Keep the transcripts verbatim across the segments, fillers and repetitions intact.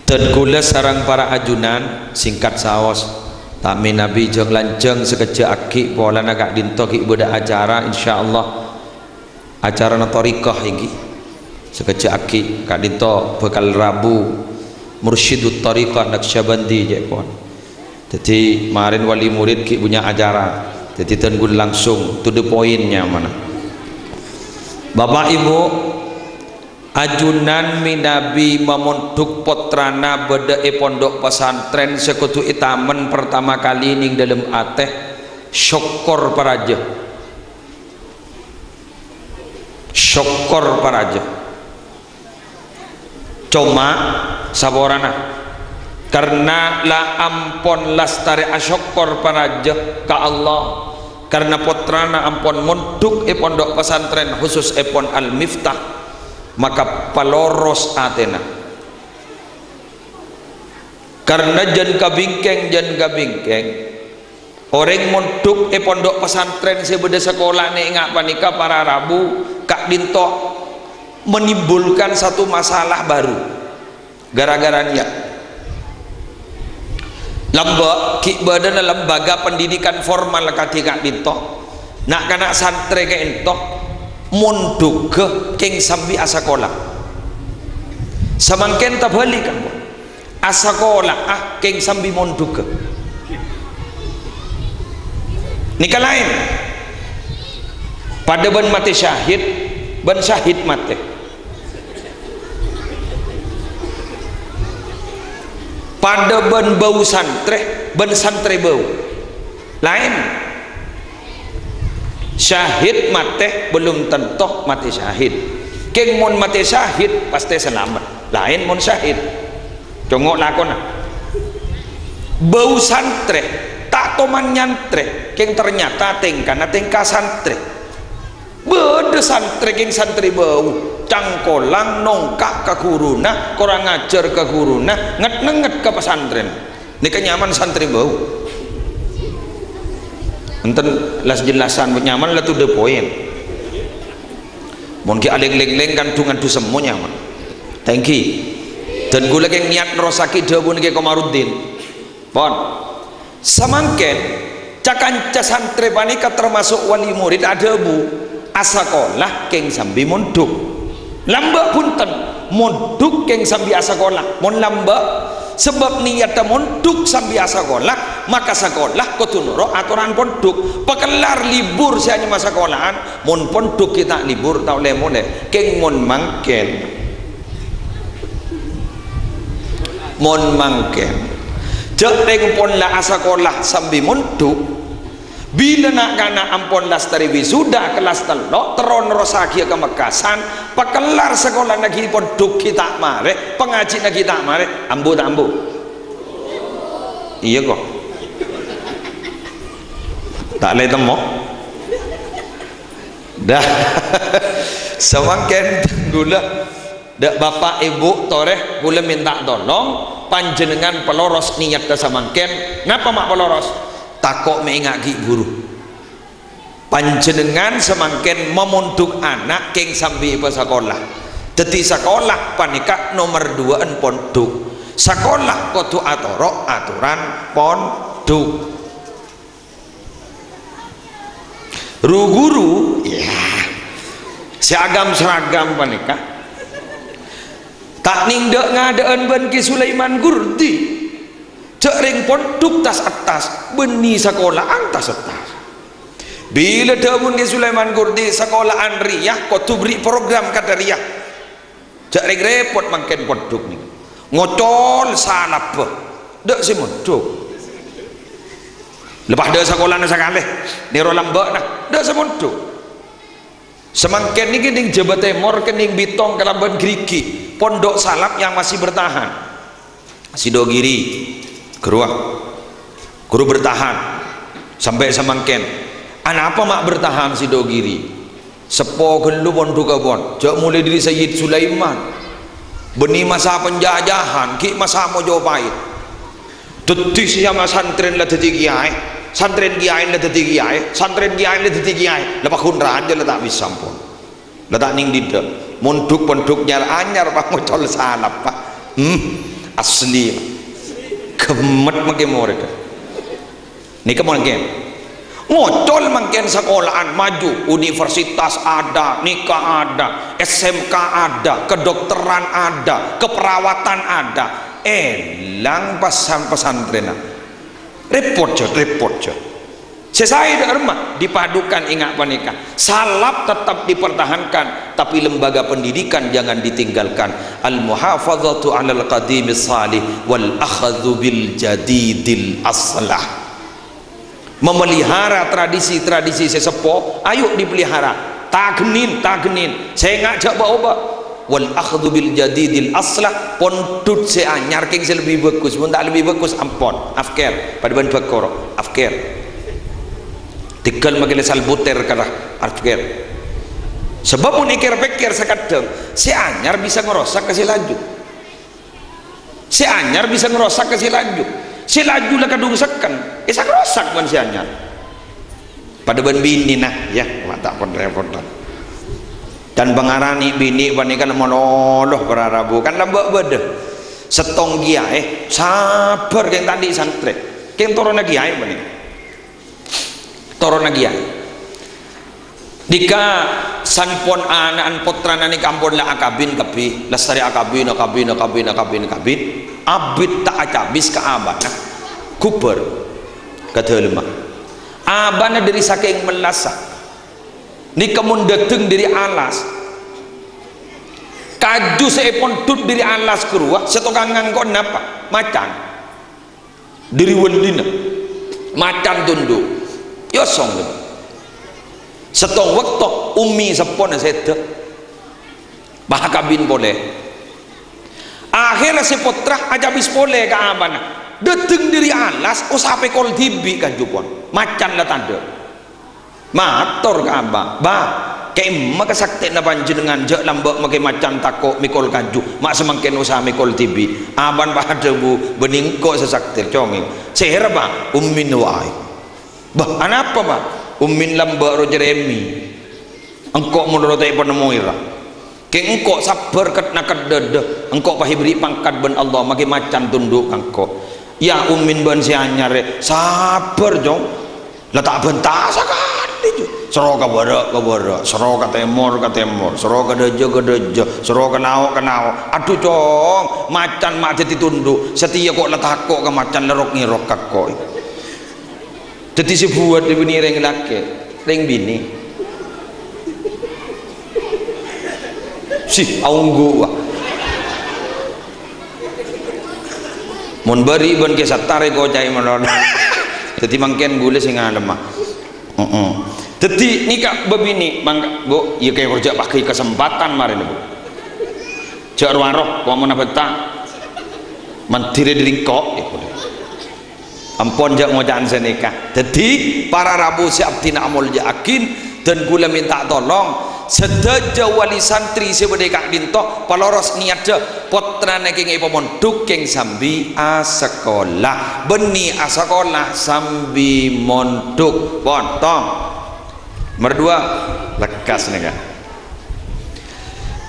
Dân kaulâ sareng para ajunan, singkat saos, ta' mènabi jâng-lanjhâng sakejjhâ' aghi' polana ka'dinto ghi' bâdâ acara, insyaallah. Acarana thariqah èngghi. Sakejjhâ' aghi' ka'dinto bhâkal rabu Mursyidut Thariqah Naqsyabandi, ca'èpon. Dhâddhi, marèn wali murid ghi' bânnya' acara. Dhâddhi, dân kaulâ langsung to the point nyamana. Bapa' Ibu, ajunan mènabi mamondhuk pottrana bâdâ è pondhuk pasantrèn sè kodhu ètamen partama kalè neng dâlem atè, sokkor parajâ. Sokkor parajâ. Coma saporana, karna la ampon lastarè asokkor parajâ ka Allah, karna pottrana ampon mondhuk è pondhuk pasantrèn khusus èpon Al-Miftah, maka paloros atèna. Karna jân ka bingkèng, jân ka bingkèng, orèng mondhuk è pondhuk pasantrèn sè bâdâ sakola nèngnga' panèka para rabu ka'dinto menimbulkan satu masalah baru. Gara-gara nèya, lambâ' ghi' bâdâna lembaga pendidikan formal kadhi ka'dinto, na'-kana' santrè ka'dinto mondhughâ kèng sambi asakola. Samangkèn tabhâlik, ampon. Asakola'a kèng sambi mondhughâ. Nèka laèn. Padâ bân matè syahid, bân syahid matè. Padâ bân bâu santrè, bân santrè bâu. Laèn. Syahid matè belum tanto matè syahid. Kèng mon matè syahid, pastè salamet. Laèn mon syahid. Congo' lakona. Bâu santrè, ta' toman nyantrè, kèng ternyata tèngkana tèngka santrè. Bâdâ santrè kèng santrè bâu, cangkolang nongka' ka ghuruna, korang ajhâr ka ghuruna, ngèt-nèngngèt ka pasantrèn. Nèka nyaman santrè bâu. Enten las-jelasan, nyaman la to the point. Mon ghi' alèng-lènglèng kan du-ngandu semmo nyaman. Thank you. Dân kaulâ kèng niyat nerrossaghi dhâbuna Kè Komarudin. Pon. Samangkèn, ca-kanca santrè panèka termasuk wali murid adhâbu, asakola kèng sambi mondhuk. Lambâ' bhunten, mondhuk kèng sambi asakola. Mon lambâ', sabâb niyatta mondhuk sambi asakola, maka sakola kodhu noro' atoran pondhuk. Pakellar libur sè anyama sakola'an, mon pondhuk ghi' ta' libur, ta' ollè molè. Kèng mon mangkèn, Mon mangkèn, jhâ' rèng pon la asakola sambi mondhuk. Bilâ na'-kana' ampon lastarè wisuda kellas tello', terro nerrossaghiyâ ka Mekkasan, pakellar sakolana ghi' pondhuk ghi' ta' marè, pangajhina ghi' ta' marè, ambu ta' ambu? Iyâ, ko'. Ta' lè temmo? Dah. Samangkèn ghulâ. Dâ' Bapa' Ibu torè, kaulâ mènta tolong, panjhennengngan paloros niyatta samangkèn. Napa ma' paloros? Tako' mè' enga' ghi' buru. Panjhennengngan samangkèn mamondhuk ana' kèng sambi èpasakola. Dhâddhi sakola panèka nomer duwâ'ân pondhuk. Sakola kodhu atoro' atoran pondhuk. Ru-ghuru, iyâ, sè agam-saragam panèka. Ta' nèng dâ'-ngadâ'ân bân Kè Sulaiman Gurdi. Jhâ' rèng pondhuk tas-attas, bânnè sakola'an tas-attas. Bilâ dhâbuna Kè Sulaiman Gurdi, sakola'an rèya kodhu bherri' program kadâ' rèya. Jhâ' rèng rèpot mangkèn pondhuk nèka. Ngocol salabbhâ. Dâ' sè mondhuk. Lepas dâ' sakolana sakalè. Nèro lambâ'na. Dâ' sè mondhuk. Samangkèn nèkè nèng Jhâbâ Tèmor kennèng bitong kalabân gherrighi'. Pondhuk salap yang masih bertahan. Sidogiri, ghâruwa, ghuru bertahan sampè' samangkèn. Anapa ma' bertahan Sidogiri? Seppo ghâllu pondhughâ pon, jhâ' molaè dâri Sayyid Sulaiman. Bânnè masa penjajahan, ghi' masa Mojopahit. Dhâddhi sè nyama santrèn la dhâddhi kèyaè, santrèn kèyaè la dhâddhi kèyaè, santrèn kèyaè la dhâddhi kèyaè. La paghun rajâ la ta' bisa ampon. La ta' nèng dhidhâ. Mondhuk-pondhuk nyar-anyar, Pak, ngocol salap, Pak. Hmm. Asli. Ghemmet mangkèn morèdda. Nèka mangkèn. Ngocol mangkèn sakola'an maju, universitas ada, nèka ada, S M K ada, kedokteran ada, keperawatan ada. Èlang pesan-, pesantrenna. Rèpot jâ, rèpot jâ. Sè saè dâ' remma dipadukan ènga' panèka. Salaf tetap dipertahankan, tapi lembaga pendidikan jangan ditinggalkan. Al-muhafazatu 'alal qadimis salih wal akhdhu bil jadidil aslah. Memelihara tradisi-tradisi sè seppo, ayo dipelihara. Tagennin, tagennin. Sènga' jâ' bâ-obâ. Wal akhdhu bil jadidil aslah, pondhut sè anyar kèng sè lebbi bhâghus. Mon ta' lebbi bhâghus, ampon. Afkèr. Padâ bân bhâkoro. Afkèr. Tèghâl makè lè salbuter kala afkèr. Sabâb mon èkèr-pèkkèr sakadhâng, sè anyar bisa ngrosak ka sè laju. Sè anyar bisa ngrosak ka sè laju. Sè laju la kadhung sekken, èsa ngrosak bân sè anyar. Padâ bân binèna, yâ, ma' ta' pon-repotan. Kan pangarani binè panèka malolo para rabu, kan lambâ' bâdâ. Sèttong kèyaè, sabbhâr kèng ta' andi' santrè. Kèng toronna kèyaè panèka. Toronna kèyaè. Nèka sanpon ana'na pottrana nèka ampon la akabin kabbhi, lastarè akabin, akabin, akabin, akabin, akabin. Abit ta' acabis ka abana. Ghubâr ka dâlemma. Abana dâri sakèng mellassa. Nèka mon dâteng dâri alas. Kaju sè èpondhut dâri alas ghâruwa, sè tokang ngangko'en napa? Macan. Dâri wellina. Macan tondhu'. Èosong ghâ. Sèttong bâkto, ummi seppona sèdhâ. Pas akabin polè. Akhèrra sè pottra acabis polè ka abana. Dâteng dâri alas, osa pèkol dhibi' kaju pon. Macan la tadâ'. Mator ka aba, "Ba, kemma kasaktèna panjhennengngan jhâ' lambâ' makè macan tako' mèkol kaju, ma' samangkèn osa mèkol dhibi'." Abana pas adhâbu, "Bânnè engko' sè saktè, congèng." "Sèra, Ba?" "Ummin wae." "Ba, anapa, Ba?" "Ummin lambâ' ro carèmè. Engko' mon ro ta' èpanemmoè ra." Kèng engko' sabbhâr ket-naket dâdâ, engko' pas èberri' pangkat bân Allah, makè macan tondhu' ka engko'. Yâ, ummin bân sè anyar rè, sabbhâr, Cong. La ta' bânta sakalè, Cong. Soro ka bârâ', ka bârâ', soro ka tèmor, ka tèmor, soro ka dâjâ, ka dâjâ, soro ka nao', ka nao'. Adhu, Cong, macan ma' dhâddhi tondhu', satèya ko' la tako' ka macan, la rok-ngèrok ka engko'. Dhâddhi sè buwât è binè rèng lakè', rèng binè. Sih, aongghu, wah. Mon bâri' bân Kè Sattar èkocaè malolo. Dhâddhi mangkèn ghulâ sè ngalemma. Heeh. Dhâddhi nèka bâbinè', mangka, Bu, iyâ kè korja paghâi kasempatan marèna, Bu. Jhâ' ro-aro, wa' mon abânta. Mandhirè dâri engko', yâ, Bu. Ampon jhâ' ngoca'an sanèka. Dhâddhi, para rabu sè abdhina amolja'aghi, dân ghulâ mènta tolong, sadhâjâ wali santri sè bâdâ è ka'dinto, paloros niyaddhâ, pottrana kèng èpamondhuk kèng sambi asakola. Bânnè asakola sambi mondhuk. Pon, tong. Nomer dua, lekkas nèka.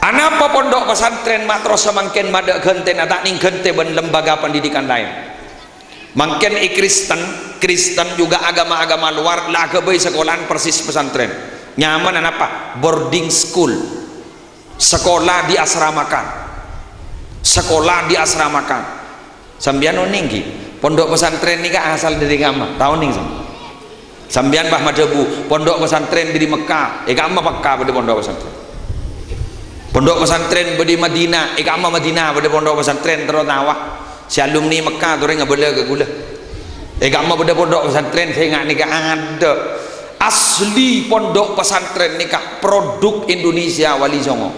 Anapa pondhuk pesantren ma' terros samangkèn madâ' ghântèna ta' nèng ghântè bân lembaga pendidikan laèn? Mangkèn è Kristen, Kristen juga agama-agama luar la aghâbây sakolaan persis pesantren. Nyamana napa? Boarding school. Sekolah diasramakan. Sekolah diasramakan. Sampèyan onèng, ghi? Pondhuk pesantren nèka asal dâri kamma? Ta' onèng, sampèyan? Sampèyan pas madhâbu, pondhuk pesantren dâri Mekka, è kamma Mekka bâdâ pondhuk pesantren. Pondhuk pesantren bâdâ è Madinah, è kamma Madinah bâdâ pondhuk pesantren, terro tawa. Sè alumni Mekka torè ngabâlâ ka ghulâ. È kamma bâdâ pondhuk pesantren, sènga' nèka adâ'. Asli pondhuk pesantren nèka produk Indonesia Wali Songo.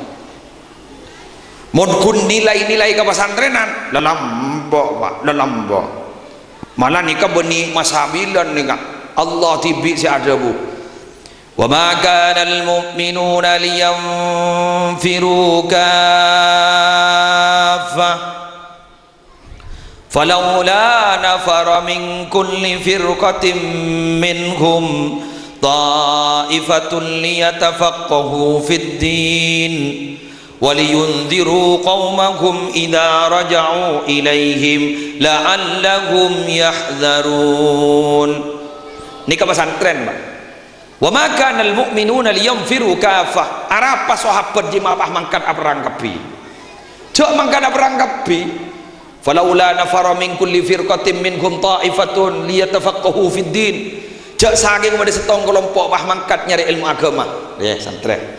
Mon ghun nilai-nilai kapasantrenan, lalambâ', Pak, lalambâ'. Mala nèka bânnè masabilan nèka. Allah dhibi' sè adhâbu, "Wa ma kana al-mu'minuna liyanfiru kaffah. Falaula nafara min kulli firqatin minhum ta'ifatun liyatafaqqahu fid din." Waliyundziru qaumahum idza raja'u ilaihim la'allahum yahdzarun. Nèka pesantren, Pak. "Wa ma kana al-mu'minuna liyanfiru kaffah." Arapa sahabat jiyâ mapah mangkat aperrang kabbhi? Jhâ' mangkat aperrang kabbhi. "Falaula nafara min kulli firqatin minhum ta'ifatun liyatafaqqahu fid din." Jhâ' sakèng bâdâ sèttong kalompo' pas mangkat nyarè èlmo aghâma. Yâ, santrè.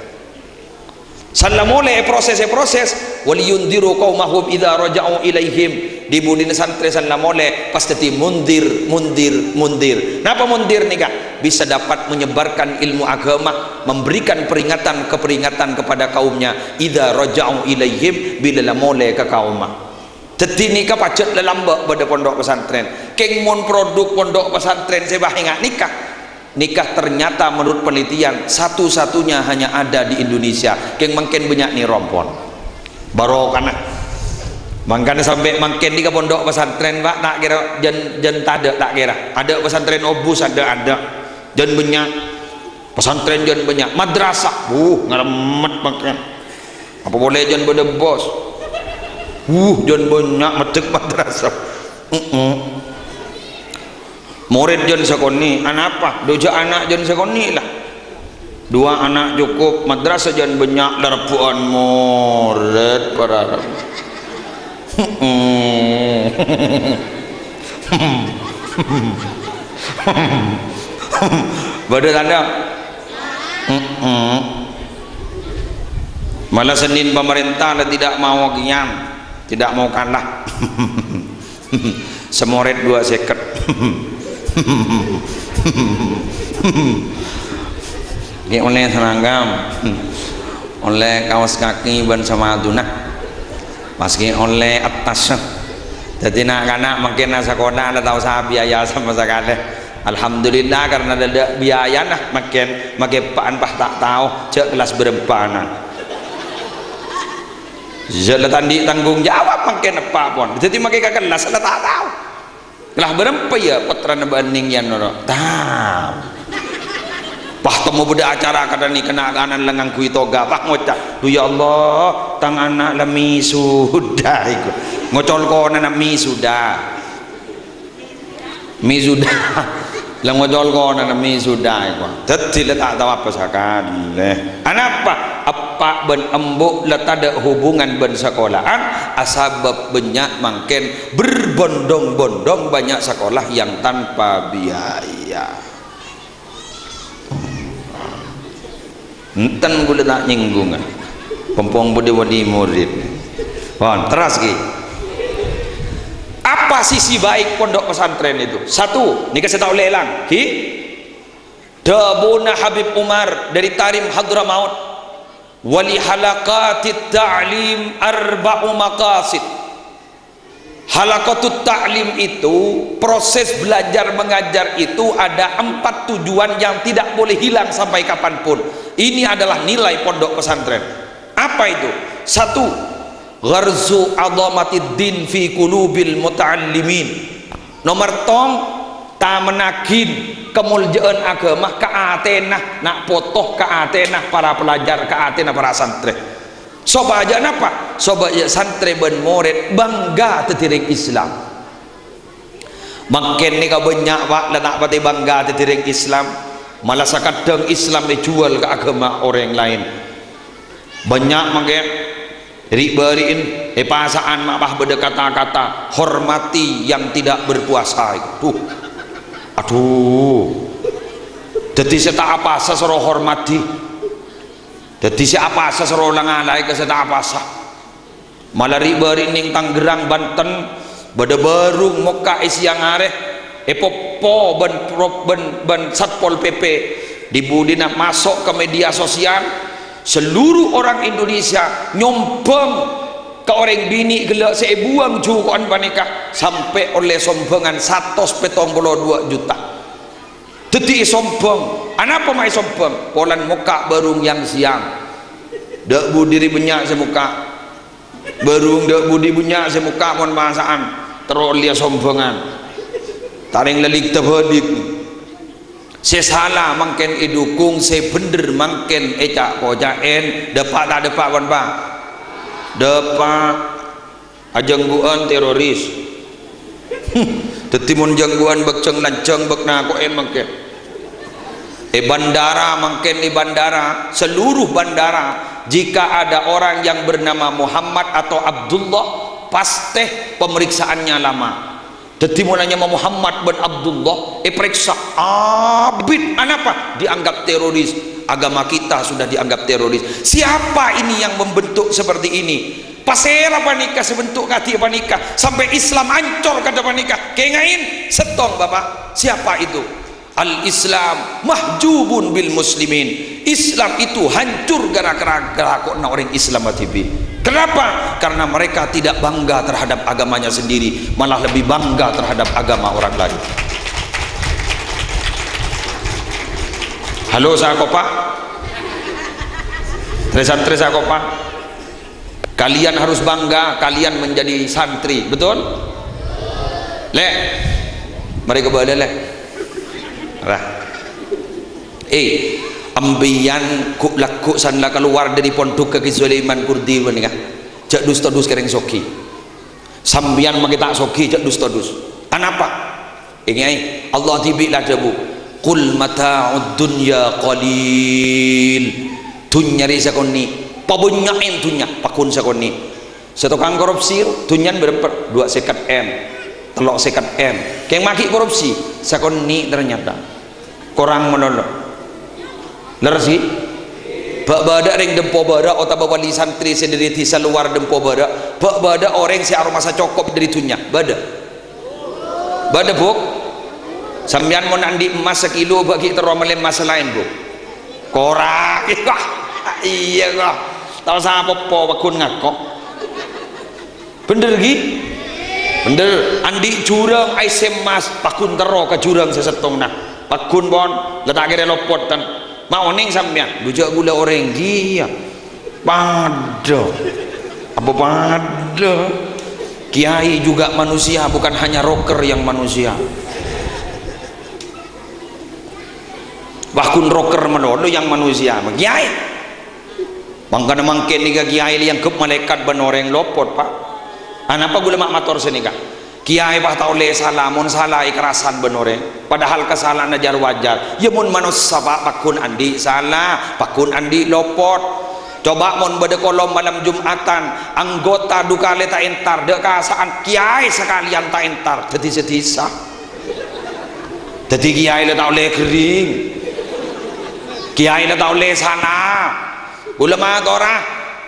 San la molè èproses, èproses. "Waliyundziru qaumahum idza raja'u ilaihim." Di budina santrè san la molè pas dhâddhi mundzir, mundzir, mundzir. Napa mundzir nèka? Bisa dapat menyebarkan ilmu agama, memberikan peringatan, keperingatan kepada kaumnya. "Idza raja'u ilaihim," bilâ la molè ka kaumma. Dhâddhi nèka pajhât lalambâ' bâdâ pondhuk pesantren. Kèng mon produk pondhuk pesantren sè bâ' enga' nèka, nèka ternyata menurut penelitian satu-satunya hanya ada di Indonesia. Kèng mangkèn bânnya' nèro pon. Barokana. Mangkana sampè' mangkèn nèka pondhuk pesantren, Pak, ta' kèra jân, jân tadâ' ta' kèra. Adâ' pesantren obus, adâ', adâ'. Jân bânnya'. Pesantren jân bânnya', madrasah, wuh, ngaremmet mangkèn. Apa polè jân bâdâ bos? Wuh, jân bânnya' maddhek madrasah. Heeh. Morèd jân sakonè', anapa? Dhu jhâ' ana' jân sakonè' la. Dua anak cukup, madrasah jân bânnya', la rebbhu'ân morèd para. Bâdâ tadâ'? Mm-mm. Malah sè nèng pemerintah la tidak mau kian, tidak mau kalah. Sè morèd dua sèket. Ghi' ollè seragam, ollè kaos kaki bân sapaduna. Maskè ollè attas. Dhâddhi na'-kana' mangkèn asakola la ta' osa biaya sama sakalè. Alhamdulillah, karena tadâ' biayana mangkèn, makè eppa'an pas ta' tao, jhâ' kellas bârâmpa'an. Jhâ' la ta' andi' tanggung jawab mangkèn eppa' pon. Dhâddhi makè ka kellas la ta' tao. Lah bârâmpa yâ pottrana bâ'na nèng yâ noro'? Tao. Pas temmo bâdâ acara kadhâng nèka na'-kana' la ngangghuy toga, pas ngoca', "Dhu ya Allah, tang ana' la misuda iku." Ngocol konana misuda. Misuda. La ngocol konana misuda iku. Dhâddhi la ta' tao apa sakalè. Anapa? Eppa' bân embu' la tadâ' hubungan bân sakola'an, asabâb bânnya' mangkèn berbondong-bondong banyak sekolah yang tanpa biaya. Enten kaulâ ta' nyènggung. Pompong bâdâ wali murid. Pon, terros, Ki. Apa sisi baik pondok pesantren itu? Satu, nèka sè ta' ollè èlang, Ki. Dhâbuna Habib Umar dari Tarim Hadramaut, "Wa li halaqatit ta'lim arba'u maqasid." Halaqatut ta'lim itu, proses belajar mengajar itu ada empat tujuan yang tidak boleh hilang sampai kapanpun. Ini adalah nilai pondok pesantren. Apa itu? Satu, gharzu 'azamatiddin fi qulubil muta'allimin. Nomor tong, tamennaghi kamoljâ'ân aghâma ka atèna na' poto, ka atèna para pelajar, ka atèna para santrè. Sopajâ napa? Sopajâ santrè bân morèd bangga dhâddhi rèng Islam. Mangkèn nèka bânnya', Pak, la ta' patè bangga dhâddhi rèng Islam. Malah sakadhâng Islam èjhuwâl ka aghâma orèng laèn. Bânnya' mangkèn ri'-bâri'in èpasa'an ma' pas bâdâ kata-kata, "Hormati yang tidak berpuasa." Duh. Aduh. Dhâddhi sè ta' apasa soro hormati. Dhâddhi sè apasa soro la ngalaè ka sè ta' apasa. Malah ri'-bâri' nèng Tangerang, Banten, bâdâ bârung mokka' è sèyang arè, èpoppo bân pro-, bân, bân Satpol P P, di budina maso' ka media sosial, seluruh orang Indonesia nyombhâng ka orèng binè' ghellâ' sè èbuwâng juko'an panèka, sampè' ollè sombhângan satos pèttong polo duwâ' juta. Dhâddhi èsombhâng. Anapa ma' èsombhâng? Polana mokka' bârung yang sèyang. Dâ' budi rè bânnya' sè mokka'. Bârung dâ' budi bânnya' sè mokka' mon pasa'an. Terro ollèya sombhângan. Tarèng lalik tabhâlik. Sè sala mangkèn èdukung, sè bhendher mangkèn èca'-koca'è, dâpa' ta' dâpa' pon, Pak? Dâpa' ajânggu'ân teroris. Dhâddhi mon jânggu'ân bâk jâng-lanjâng bâk nako'è mangkèn. È bandara mangkèn, è bandara, seluruh bandara, jika ada orang yang bernama Muhammad atau Abdullah, pasti pemeriksaannya lama. Dhâddhi mon nyama Muhammad bân Abdullah, èparèksa abit. Anapa? Dianggap teroris. Agama kita sudah dianggap teroris. Siapa ini yang membentuk seperti ini? Pasèra panèka sè bentuk kadhi panèka? Sampè' Islam ancor kadhi panèka. Kèngèng, sèttong, Bapak. Siapa itu? Al-Islam mahjubun bil muslimin. Islam itu hancur gara-gara kelakuannya orang Islam, Habibi. Kenapa? Karena mereka tidak bangga terhadap agamanya sendiri, malah lebih bangga terhadap agama orang lain. Halo, sakopa? Tresan-tresan sakopa? Kalian harus bangga, kalian menjadi santri, betul? Lè', mari ka bâlâ, Lè'. Lah. Eh, empèyan ghu'-lagghu' san la kalowar dâri pondhukka Kè Sulaiman Kurdi panèka. Jhâ' dus-todus kèrèng soghi. Sampèyan makè ta' soghi, jhâ' dus-todus. Anapa? Èngè'è, Allah dhibi' la adhâbu, "Qul mata'ud dunya qalil." Dhunnya rè sakonè', pabânnya'è dhunnya, pagghun sakonè'. Sè tokang korupsi, dhunnyana bârâmpa? Dua sèket M, tello sèket M. Kèng maghi korupsi, sakonè' ternyata. Korang malolo. Lerres, ghi? Bâ' bâdâ rèng Dempo Bârâ' otabâ wali santri sè dâri dhisa lowar Dempo Bârâ', bâ' bâdâ orèng sè aromasa cokop dâri dhunnya? Bâdâ? Bâdâ, Bu'? Sampèyan mon andi' emmas sakilo, bâ' ghi' terro mellè emmas laèn, Bu'? Korang. Iyâ, kok. Ta' osa apa-apa, pagghun ngako. Bhender, ghi? Bhender. Andi' jhurâng aèssè emmas, pagghun terro ka jhurâng sè sèttongnga. Pagghun, pon, la ta' kèra lopot, tan. Ma' onèng sampèyan, dhu jhâ' ghulâ orèng kèya. Padâ. Apa padâ? Kiai juga manusia, bukan hanya rocker yang manusia. Pagghun rocker malolo yang manusia, kiai. Mangkana mangkèn nèka kiai èangghep malaèkat bân orèng lopot, Pak. Anapa ghulâ ma' mator sanèka? Kiai, Pak, ta' ollè sala, mon sala èkarasan bân orèng. Padahal kasalahanna jar-wajar. Yâ mon manossa, Pak, pagghun andi' sala, pagghun andi' lopot. Coba mon bâdâ kolom malem Jum'atan, anggota dhu kalè ta' entar, dâ' kasa'an kiai sakalèyan ta' entar, dâddhi sè dhisa. Dâddhi kiai la ta' ollè ghering. Kiai la ta' ollè sala. Ghulâ matora,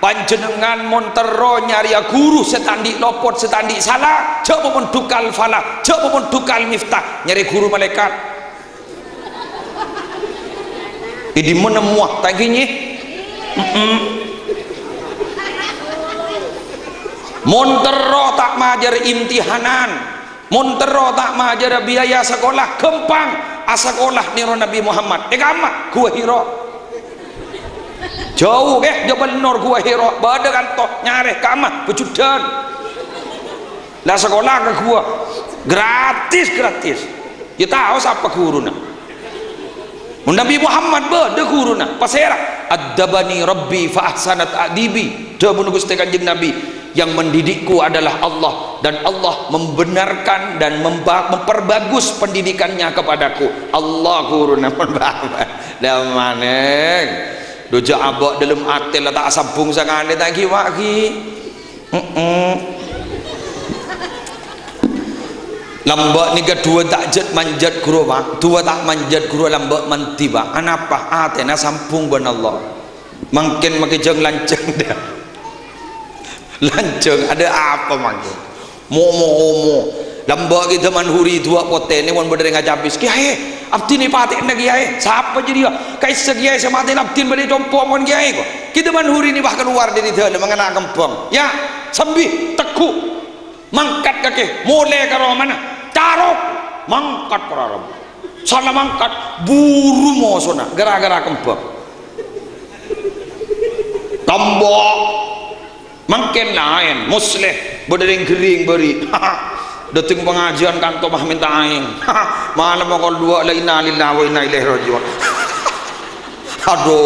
panjhennengngan mon terro nyarèya ghuru sè ta' andi' lopot, sè ta' andi' sala, jhâ' pamondhuk Al-Falah, jhâ' pamondhuk Al-Miftah, nyarè ghuru malaèkat. È dimma nemmowa, ta' ghi, nyè? Mm-mm. Mon terro ta' majâr imtihanan, Mon terro ta' majârâ biaya sakola, ghâmpang asakola nèro Nabbhi Muhammad. È kamma? Ghuwâ Hira. Jâu, kè, Jabal Nur, Ghuwâ Hira. Bâdâ kanto, nyarè, kamma? Bâjudhân. La sakola ka ghuwâ. Gratis, gratis. Yâ tao sapa ghuruna. Mon Nabbhi Muhammad bâdâ ghuruna, pasèra? "Addabani Rabbi fa ahsana ta'dibi." Dhâbuna Ghustè Kanjeng Nabbhi, "Yang mendidikku adalah Allah, dan Allah membenarkan dan memba-, memperbagus pendidikannya kepadaku." Allah ghuruna, mon bâbâ. Dâ' manèng. Dhu jhâ' abâ' dâlem atè la ta' asambhung sakalè, ta' ghi, Pak, ghi. Heeh. Lambâ' nèka dhuwâ ta' jhât-manjhât ghuru, Pak. Dhuwâ ta' manjhât ghuru lambâ' mandhi, Pak. Anapa? Atèna sambhung bân Allah. Mangkèn makè jâng-lanjhâng, dâ. Lanjhâng, adâ' apa mangkèn? Mo-, mo-, mo. Lambâ' ghi' dâman huri dhuwâ' potèna mon bâdâ rèng acabis. "Kèyaè, abdhina èpatè'ana, Kèyaè." "Sapa jârèya?" "Ka'issa Kèyaè sè matè'ana abdhina bâdâ è compo' mon, Kèyaè," ko. Ghi' dâman hurina, Pak, kalowar dâri dâlem ngèna kembhâng. Yâ, sambi, tegghu'. Mangkat kakè, molè ka romana. Carok. Mangkat ka romana. Sala mangkat, buru mosona, gara-gara kembhâng. Lambâ'. Mangkèn laèn, Musleh, bâdâ rèng ghering bâri'. Dâteng pangajiân kanto mah mènta aèng. Malem pokol dhuwâ' la inna lillahi wa inna ilaihi raji'un. Adhu,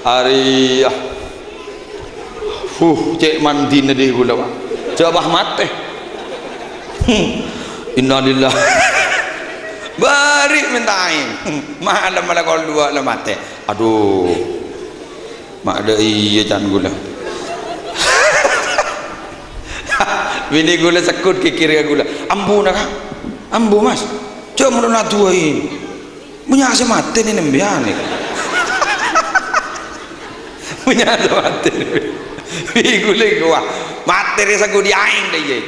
arèya. Huh, cè' mandina dhi' ghulâ, Pak. Jhâ' pas matè. Hmm. Innalillah. Bâri' mènta aèng. Malem la kol duwâ' la matè. Adu. Ma' dâ' iyâ can ghulâ. Binè ghulâ segghut kèkèrè ka ghulâ. Ambu, na', Ka'. Ambu, Mas. Jhâ' mon la duwâ' è. Bânnya' sè matè nè nembiyân nè. Bânnya' sè matè nè. Bi' ghulâ ghuwâ. Matè rè saghudi aèng dâ' iyâ.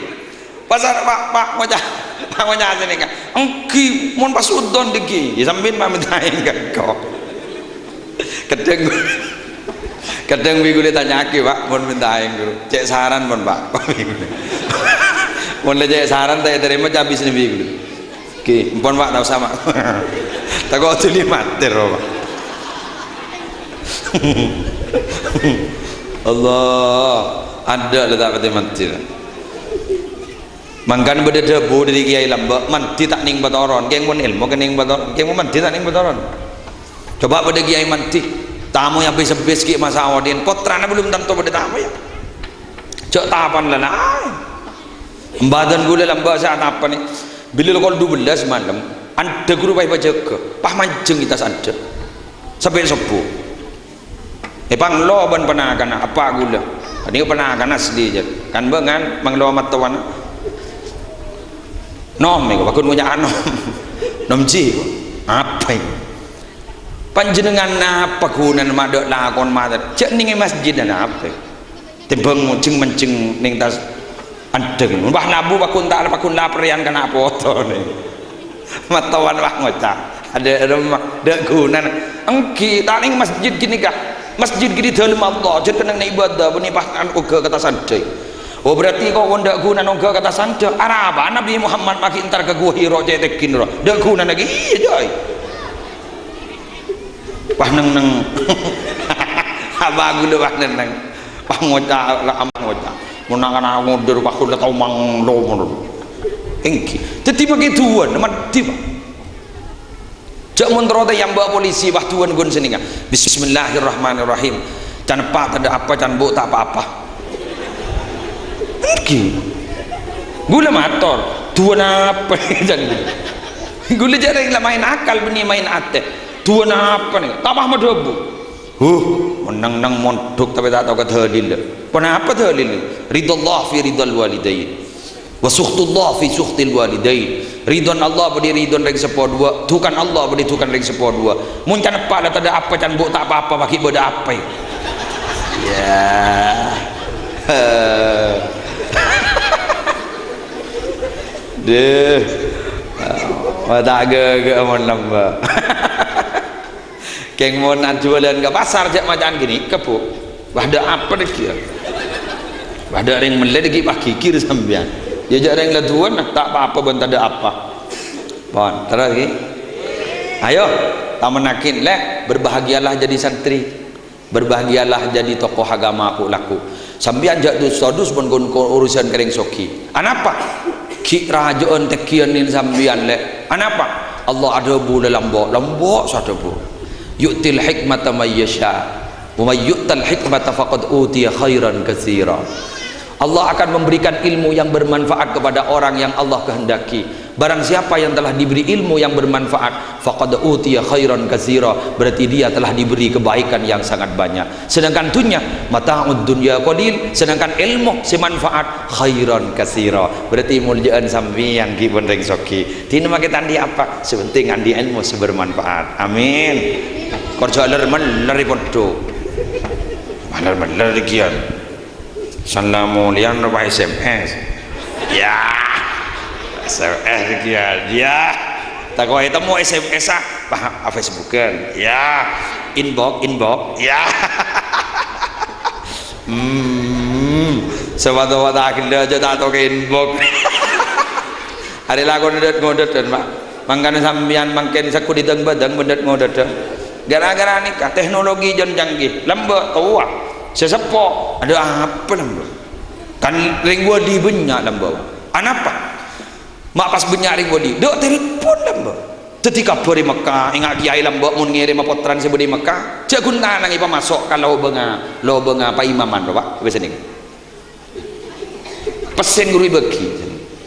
Pas Pak, Pak, ngoca', Pak, ngoca' sè nèka. Èngghi, mon pas udan dâggi'. Yâ, sampèyan ma' mènta aèng ka engko'. Kadhâng, kadhâng bi' ghulâ tanya'aghi, Pak, mon mènta aèng, ghuru. Cè' saran, mon, Pak. Mon la cè' saran, ta' ètarèma, cabis nè bi' ghulâ. Ghi, empon, Pak, ta' osa, Pak. Tako' dhuli matèr, Pak. Allah, adâ' la ta' patè mandhi. Mangkana bâdâ dhâbu dâri kèyaè lambâ', mandhi ta' nèng patoron. Kèng mon èlmo kèng nèng patoron. Kèng mon mandhi ta' nèng patoron. Coba bâdâ kèyaè mandhi. Tamoy abis-abis ghi' masa odhi'en. Pottrana belum tanto bâdâ tamoy. Jhâ' tapan la laèn. Embhâdhân ghulâ lambâ' sè atapan nè. Bilâ kol dubellâs malem, andhâ ghuru pas èpajâgâ, pas manjheng è attas andhâ. Sampè' sobbhu. Èpanglo bân ponakanna, eppa' ghulâ. Nèka ponakanna asli, jhâ'. Kan bângal, manglo mattowana. Nom, èko, bâghun ngoca' nom. Nom ji, èko. Apa èko? Panjhennengngan apa ghunana ma' dâ' lakon matè? Jhâ' nèng è masjid, ana apa? Tèmbhâng jheng-manjheng nèng attas andhâ. Wah, nabu bâghun ta' bâghun laperrèyan kana' poto nè. Mattowan wah ngoca'. Adâ' remma, dâ' ghunana. Èngghi, ta' nèng masjid ghânèka. Masjid ghânèka dâlem Allah, jhâ' kennengnganna ibâdâh, bânnè pas kan ongghâ ka attas andhâ. Oh, berarti ko' mon dâ' ghunana ongghâ ka attas andhâ. Arapa Nabi Muhammad maghi entar ka Gua Hira cè' tègghina ro? Dâ' ghunana ghi iyâ, jhâ'. Wah neng-neng. Apa ghulâ wah neng-neng. Wah ngoca', la ama ngoca'. Mon na'-kana' ngodâr wah ghulâ tao manglo ngono. Èngghi. Dâddhi maghi duwân, mandhi, Pak. Jhâ' mon terro ta' èyambâ' polisi, wah duwân ghun sè nènga. Bismillahirrahmanirrahim. Can eppa' tadâ' apa, can bu' ta' pa-apa. Èngghi. Ghulâ mator, "Duwân apa?" Can ghulâ. Ghulâ jhâ' rèng la maèn akal bânnè maèn atè. "Duwân apa nè?" Ta' pas madhâbu. Huh, mon neng-neng mondhuk tapè ta' tao ka dalil. Ponapa dalil? Ridallah fi ridal walidain. Wa sukhtullah fi sukhtil walidain. Ridhona Allah bâdhi ridhona rèng seppo duwâ', dhukana Allah bâdhi dhukana rèng seppo duwâ'. Mon can eppa' la tadâ' apa, can bu' ta' pa-apa, maghi bâdâ apa? Yâ. Deh. Wah, ta' ghâghâ mon lambâ'. Kèng mon ajhuwâlân ka pasar jhâ' maca'an ghânèka, Bu. Wah, dâ' apa nèkè, yâ? Wah, dâ' rèng mellè nèkè, wah, ghighir sampèyan. Yâ, jhâ' rèng la duwân, ta' pa-apa bân tadâ' apa. Pon, terros, ghi? Ayo, tamennaghi, lè', berbahagialah jadi santri. Berbahagialah jadi tokoh agama, bu, laku. Sampèyan jhâ' dus-todus mon ghun ko-, urusan ka rèng soghi. Anapa? Ghi' rajâ'ân tègghiyân nèng sampèyan, lè'. Anapa? Allah adhâbu la lambâ', lambâ' sè adhâbu. "Yu'til hikmata may yasha, wa may yu'tal hikmata faqad utiya khairan katsira." Allah akan memberikan ilmu yang bermanfaat kepada orang yang Allah kehendaki. Barang siapa yang telah diberi ilmu yang bermanfaat, faqad utiya khairan katsira, berarti dia telah diberi kebaikan yang sangat banyak. Sedangkan dunya, mata'ud dunya qalil, sedangkan ilmu sè manfaat khairan katsira. Berarti molja'an sampèyan ghi' bân rèng soghi. Dina maghi ta' andi' apa, sè penting andi' ilmu sè bermanfaat. Amin. Kor jhâ' lèr-mellèr è pondhuk. Mellèr-mellèr dâgghiyân. San la molèyan ropa S M S. Yâ. S M S dâgghiyân. Yâ. Tako' ètemmo S M S-a, wah, a-Facebookan. Yâ. Inbox, inbox. Yâ. Hmm. Sè bâto-bâto aghellâ' jhâ' ta' tao ka inbox. Arè lakon dât-ngodât, Pak. Mangkana sampèyan mangkèn sakonè' dâng-bâdâng bân dât-ngodâdhâ. Ghârâ-ghârâ nèka, teknologi jân canggih. Lambâ' towa. Sè seppo, adâ' apa lambâ'? Kan rèng wali bânnya' lambâ'. Anapa? Ma' pas bânnya' rèng wali. Dâ' telpon lambâ'. Dhâddhi kabhâr è Mekkah, enga' kèyaè lambâ' mon ngèrèma pottrana sè bâdâ è Mekkah, jhâ' ghun tanangè pamaso' ka lobângnga, lobângnga paimaman, Pak. Biasa nèng. Pèssèna ghuru èbâghi.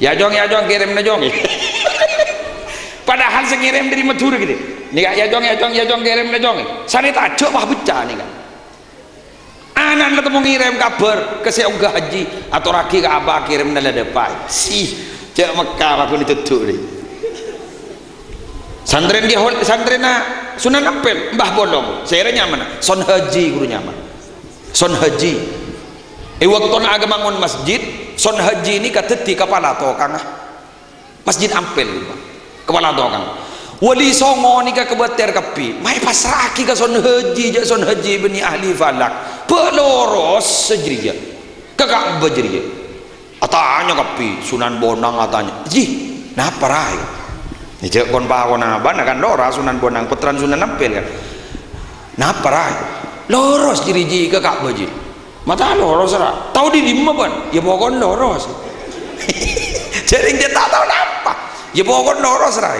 "Ya, Cong, ya, Cong, kèrèmana, Cong." Padahal sè ngèrèm dâri Madhurâ, gitu. "Nèka, ya, Cong, ya, Cong, ya, Cong, kèrèmana, Cong." Sanè tajâ' wah beccana, nèka. Ana'na la temmo ngèrèm kabhâr ka sè ongghâ haji, "Atorraghi ka Apa, kèrèmana la dâpa'." Sih, jhâ' Mekkah, Pak, ghun ètodhu', rè. Santrèna Kè Hol-, santrèna Sunan Ampel, Mbah Bolong. Sèra nyamana? Son Haji, ghuru nyamana. Son Haji. È bâktona aghâmangon masjid, Son Haji nèka dhâddhi kapala tokangnga Masjid Ampel, Pak. Kapala tokang. Wali Songo nèka kabâter kabbhi. Mayu èpassra'aghi ka Son Haji, jhâ' Son Haji bânnè ahli falak. Bâ' loros jârèya. Ka Ka'bah jârèya. Atanya kabbhi, Sunan Bonang atanya, "Ji, napa, Ra?" Jhâ' kon-pakon abâ'na kan lora Sunan Bonang, pottrana Sunan Ampel kan. "Napa, Ra?" "Loros jârèya, Ji, ka Ka'bah, Ji." "Mata loros, Ra." "Tao dâri dimma, bân?" "Ya, pokokna loros." Jârèya ta' tao napa. "Ya, pokokna loros, Ra."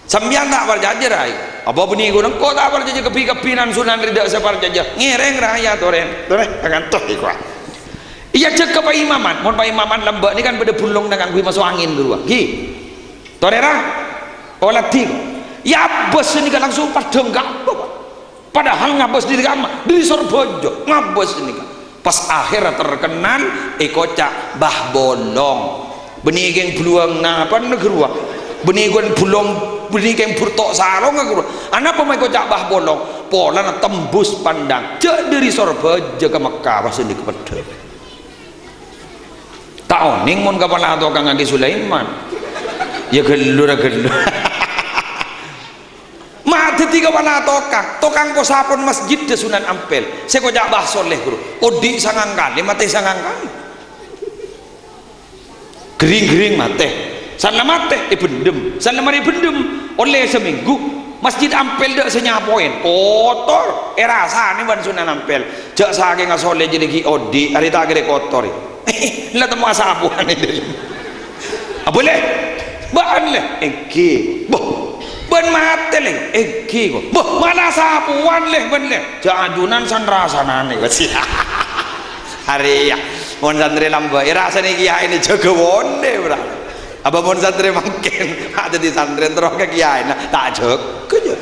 "Sampèyan ta' parcajâ, Ra?" "Apa bânnè ghun engko' ta' parcajâ, kabbhi-kabbhi nan-sunan rèya sè parcajâ." "Ngèrèng, Ra, ya, torè." Torè, akantos iku, ah. Iyâ, jâgâ paimaman. Mon paimaman lambâ' nèka kan bâdâ bulong nang ngangghuy maso' angèn ghâruwa. Ghi. Torè, Ra. Oladhi. Yâ, abâs nèka langsung padhâng ka Apa, Pak. Padahal ngabâs dâri kamma, dâri Sorbhâjâ, ngabâs nèka. Pas akhèrra terkenal, èkoca' Mbah Bolong. Bânnè kèng buluwâng napa ghâruwa? Bânnè kèng bulong, bânnè kèng burto' sarongnga ghâruwa? Anapa mayu èkoca' Mbah Bolong? Polana tembus pandang. Jâ' dâri Sorbhâjâ ka Mekkah, pas nèka peddhâ. Ta' onèng mon kapala tokangnga Kè Sulaiman. Ya ghâllu, ra ghâllu. Ma' dhâddhi kapala tokang, tokang posapon masjid dâ Sunan Ampel. Sè èkoca' Mbah Soleh, ghâruwa. Odi' sangang kalè, matè sangang kalè. Ghering-ghering matè. San la matè, èbhendhem. San la marè èbhendhem, ollè samènggu. Masjid Ampel dâ' sè nyapoè. Kotor. Èrasanè bân Sunan Ampel. Jâ' sakènga solè jârèya ghi' odi', arè ta' kèra kotor. La temmo asapowan è dâlem. "Abâ, Lè', bâ'na, Lè'?" "Èngghi." "Boh, bâ'na matè, Lè'?" "Èngghi, ko." "Boh, mala asapowan, Lè', bâ'na, Lè'?" "Jâ' ajunan san-rasananè." Arèya, mon santrè lambâ', èrasanè kèyaèna jâgâ wonè, bra. Apa mon santrè mangkèn, ta' dhâddhi santrè, terro ka kèyaèna, ta' jâgâ, jâ.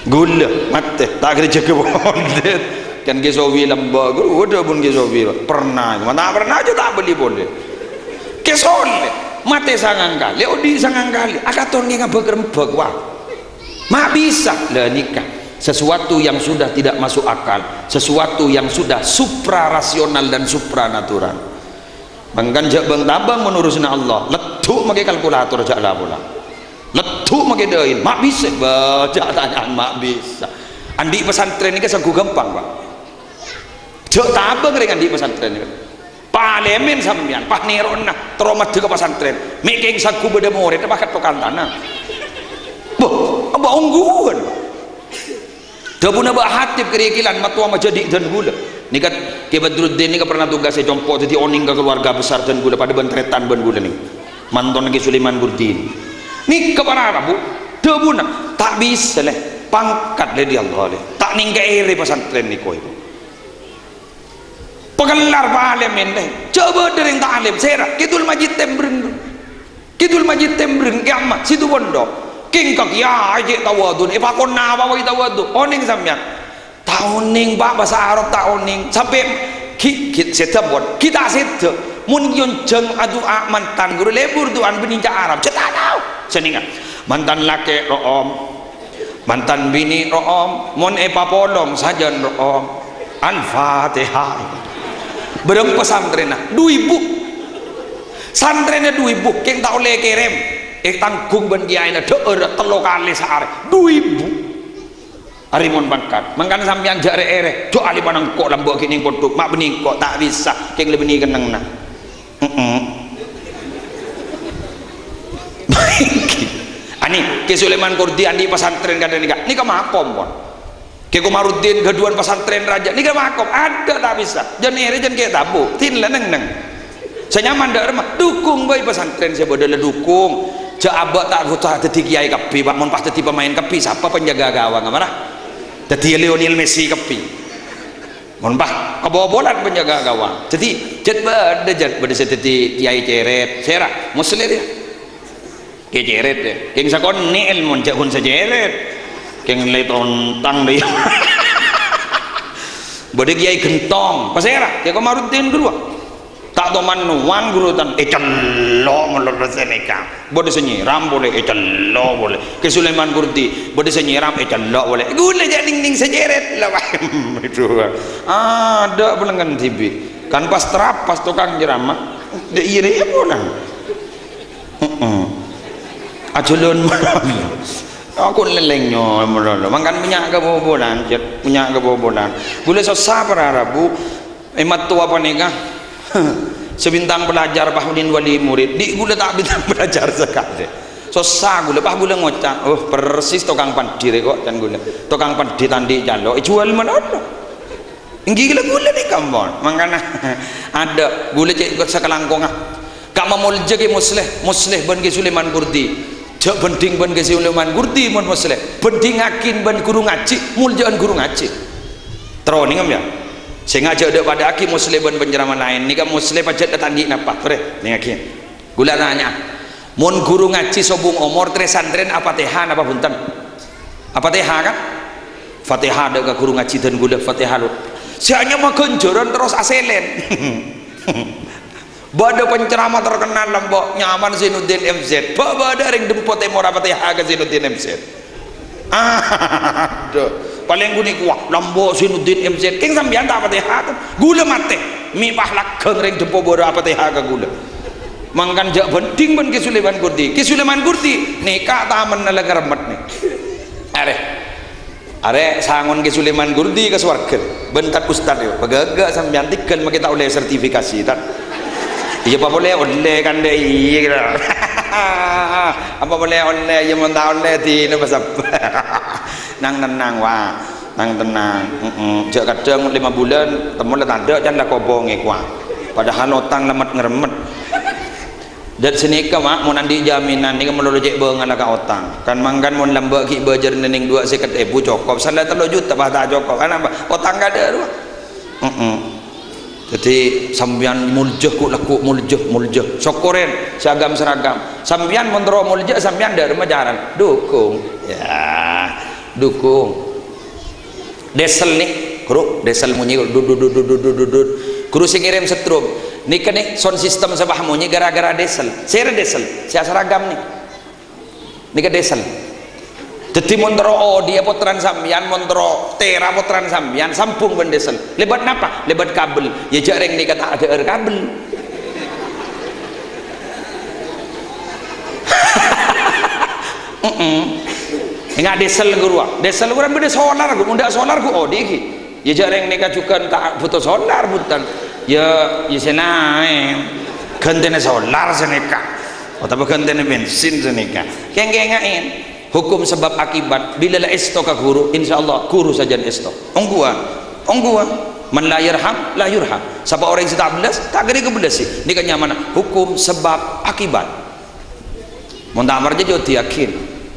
Ghulâ, matè, ta' kèra jâgâ pondhut. Kan Kè Sowi lambâ', ghuru, waduh, mon Kè Sowi, Pak. Pernah, ma' ta' pernah, jâ ta' bâli polè. Kè Soleh, matè sangang kalè, odi' sangang kalè. Akaton ngèngabâk rembâk, wah. Ma' bisa. La nèka, sesuatu yang sudah tidak masuk akal, sesuatu yang sudah suprarasional dan supranatural. Mangkana jâ' bâng-tabâng mon urusanna Allah. Leddhu' makè kalkulator jâ' la-pola. Leddhu' makè dâin, ma' bisa. Bâ, jâ' tanya'an ma' bisa. Andi' pasantrèn nèka sangghu ghâmpang, Pak. Jâ' tabâng rèng andi' pasantrèn nèka. Palèmèn sampèyan, pas nèro'na, terro maddhâ ka pasantrèn. Mè' kèng sangghu bâdâ morèdda, pas kattokan tana. Bâ, bâ ongghuwân. Dhâbuna Mbah Hatib Kerikilan, mattowa majâdi' dân ghulâ. Nèka Kè Badruddin nèka pernah tugas è compo', dhâddhi onèng ka keluarga besar dân ghulâ, padâ bân tarètan bân ghulâ nèka. Mantona Kè Sulaiman Burdin. Nèka para rabu, dhâbuna, "Ta' bisa, Lè'. Pangkat, Lè', dâri Allah, Lè'. Ta' nèng kaèrè pasantrèn nèko, Ibu." Pakellar palèmèn, Lè'. Jâ' bâdâ rèng ta' alèm, sèra, Kidul Majid Tembreng. Kidul Majid Tembreng, Kè Ahmad, Situbondo. Kèng ka kèyaè cè' tawadhu, èpakon napa bhâi tawadhu? Onèng sampèyan? Ta' onèng, Pak, bhâsa Arab ta' onèng. Sampè' ghi', ghi' sèdhâ pon. Ghi' ta' sèdhâ. Mon nyonjhâng adu'a mantan ghuru lebur du'an bânnè ca' Arab. Jâ' ta' tao. Sènènga. Mantan lakè' ro'om. Mantan binè' ro'om, mon èpapolong sajân ro'om. Al-Fatihah. Bârâmpa santrèna? Du èbu. Santrèna du èbu, kèng ta' ollè kèrèm. Ètangghung bân kèyaèna dhâ'âr tello kalè saarè. Du èbu. Arè mon pangkat. Mangkana sampèyan jâ' rè-èrè. Jâ' alèmanna engko' lambâ' ghi' nèng pondhuk. Ma' bânnè engko' ta' bisa. Kèng la bânnè kennengnganna. Heeh. Anè, Kè Sulaiman Kordi andi' pasantrèn kadhâng nèka. Nèka makom, pon. Kè Komaruddin ghâdhuwân pasantrèn rajâ. Nèka makom. Adâ' ta' bisa. Jân èrè, jân kè tabu. Tin la neng-neng. Sè nyaman dâ' remma. Dukung bhâi pasantrèn sè bâdâ la dukung. Jhâ' abâ' ta' kodhu dhâddhi kèyaè kabbhi, Pak. Mon pas dhâddhi pemain kabbhi, sapa penjaga gawang, mara? Dhâddhiyâ Lionel Messi kabbhi. Mon pas kabobolan penjaga gawang. Dhâddhi, jhât bâdâ, jhât bâdâ sè dhâddhi kèyaè cèrèt. Sèra, Musleh, yâ. Kèyaè cèrèt, yâ. Kèng sakonè' èlmon, jhâ' ghun sè cèrèt. Kèng lè tontang, dhâ. Bâdâ kèyaè ghentong. Pasèra, Kè Komaruddin ghâruwa. Ta' toman nowang ghuru tan, ècello' molor sè nèka. Bâdâ sè nyèram polè, ècello' polè. Kè Sulaiman Kurdi, bâdâ sè nyèram, ècello' polè. Ghulâ jhâ' nèng-nèng sè cèrèt. La, waduh. Adâ' palengngen dhibi'. Kan pas trapas tokang nyèramma. Dâ' iyâ rèya polana. Heeh. Ajhâlân mara. Aku lèlèng nyo, mara. Mangkana bânnya' kabobolan, jhât. Bânnya' kabobolan. Ghulâ sossa para rabu. È mattowa panèka, sè bintang pelajar Bahrudin wali murid, dhi' ghulâ ta' bintang pelajar sakalè. Sossa ghulâ, pas ghulâ ngoca', "Oh, persis tokang pandhi rè kok," can ghulâ. "Tokang pandhi ta' andi' calo', èjhuwâl malolo." Ènggi ghulâ, ghulâ nèka, ampon. Mangkana, adâ' ghulâ cè' sakalangkongnga. Ka' mamoljâ Kè Musleh, Musleh bân Kè Sulaiman Kurdi. Jhâ' bhândhing bân Kè Sulaiman Kurdi, mon Musleh. Bhândhingngaghi bân ghuru ngajhi, moljâ'ân ghuru ngajhi. Terro nèngem, yâ. Sènga' jhâ' dhâ'-padhâ'âghi Musleh bân panceramah laèn. Nèka Musleh pajhât ta' andi' napa. Torè, nèngaghi. Ghulâ tanya'a. Mon ghuru ngajhi sobung omor, trè-santrèn Afatèha napa bhunten? Afatèha, kan? Fatèha dhâ' ka ghuru ngajhi dân ghulâ, Fatèha lo. Sè anyama ghânjhârân terros asèlèn. Bâdâ penceramah terkenal lambâ' nyamana Zainuddin M Z. Bâ-, bâdâ rèng Dempo Tèmor Afatèha ka Zainuddin M Z. Adâ', palèng ghânèka, wah, lambâ' Zainuddin M Z. Kèng sampèyan ta' Fatèha, to? Ghulâ matè. Mè' pas lagghâng rèng Dempo Bârâ Afatèha ka ghulâ. Mangkana jhâ' bhândhing bân Kè Sulaiman Kurdi. Kè Sulaiman Kurdi, nèka tamenna la ngèrèmmet, nè. Arè. Arè sangon Kè Sulaiman Kurdi ka sowarghâ. Bân tad-ustad, yâ. Paghâghâ sampèyan tèghâl makè ta' ollè sertifikasi, tad. Iyâ, apa polè ollè, kan, dâ' iyâ, kèra. Apa polè ollè, iyâ, mon ta' ollè, dinah pasabbhâr. Nang tennang, wa. Nang tennang. Heeh. Jhâ' kadhâng lèma bulân, temmon la tadâ', can la kobângè, kowa. Padahal otang la met-ngèrèmmet. Dâ' sanèka, Mak, mon andi' jaminan nèka malolo cè' bângalla ka otang. Kan mangkana mon lambâ' ghi' bâjâr nèng duwâ' sèket èbu cokop, sala tello juta pas ta' cokop. Anapa? Otang kadâ' rowa. Heeh. Dhâddhi sampèyan moljâ ghu'-lagghu', moljâ, moljâ. Sokkorè sè agam-seragam. Sampèyan mon terro moljâ, sampèyan dâ' remma carana. Dukung. Yâ, dukung. Diesel nè, ghuru, diesel monyè, dut, dut, dut. Ghuru sè ngèrèm setrum. Nèka nè, sound system sè pas monyè gara-gara diesel. Sèra diesel, sè asaragam nè. Nèka diesel. Dhâddhi mon terro odi'â pottrana sampèyan, mon terro tèra pottrana sampèyan, sambung bân diesel. Lèbât napa? Lèbât kabel. Yâ jhâ' rèng nèka ta' adhâ'âr kabel. Heeh. Enga' diesel ghuruwâ. Diesel ghuruwâ bâdâ solar, ghu, mon tadâ' solar, ghu, odi' ghi. Yâ, jhâ' rèng nèka jhughân ta' bhuto solar, bhunten. Yâ, yâ sè naè. Ghântèna solar sanèka. Otabâ ghântèna bensin sanèka. Kèng-kènga'è. Hukum sebab akibat, bilâ la èsto ka ghuru, insyaallah ghuru sajân èsto. Ongghuwân. Ongghuwân. Man la yarham, la yurham. Sapa orèng sè ta' bellas, ta' kèra èkabellasi. Nèka nyamana hukum sebab akibat. Mon ta' parcajâ, jhâ' odi'âghi.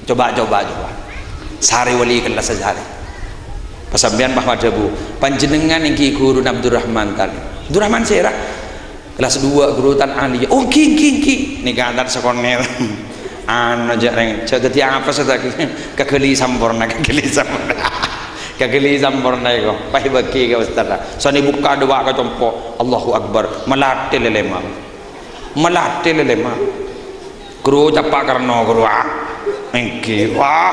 Coba, coba, coba. Sarè wali kellas sarè. Pas sampèyan pas adhâbu, "Panjhennengngan ènggi ghuruna Abdurrahman, tan?" "Abdurrahman sèra?" "Kelas dua, ghuru, tan, Aliyah." "Oh, ènggi, ènggi, ènggi." Nèka, tan, sakonè'. Anu, jhâ' rèng, jhâ' dhâddhi apa sè ta-, kaghâli samporna, kaghâli samporna. Kaghâli samporna èko, pas èbâghi ka ustad. Sanè bukka' duwâ' ka compo'. Allahu Akbar. Malatè lèlèma. Malatè lèlèma. Ghuru, capa' karno, ghuru, ah. Ènggi, wah.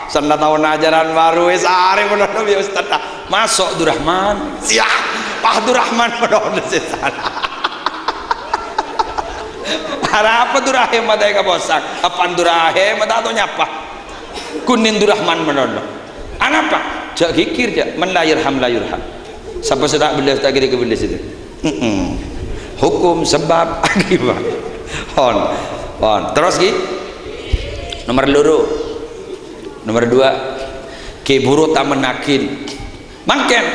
Sella taon ajaran baru, wis arè malolo bi' ustad, ah. Maso' Durrahman. Siap. Wah, Durrahman malolo sè sala. Arapa Durrahim matè ka posang? Apaan Durrahim? Ta' tao nyapa. Kunin Durrahman malolo. Anapa? Jhâ' ghighir, jhâ'. Man la yarham, la yurham. Sapa sè ta' bellas, ta' kèra èkabellas itu. Mm-mm. Hukum sebab akibat. Pon. Pon. Terros, ghi. Nomor loro. Nomor dua. Ghi buru tamennaghi. Mangkèn.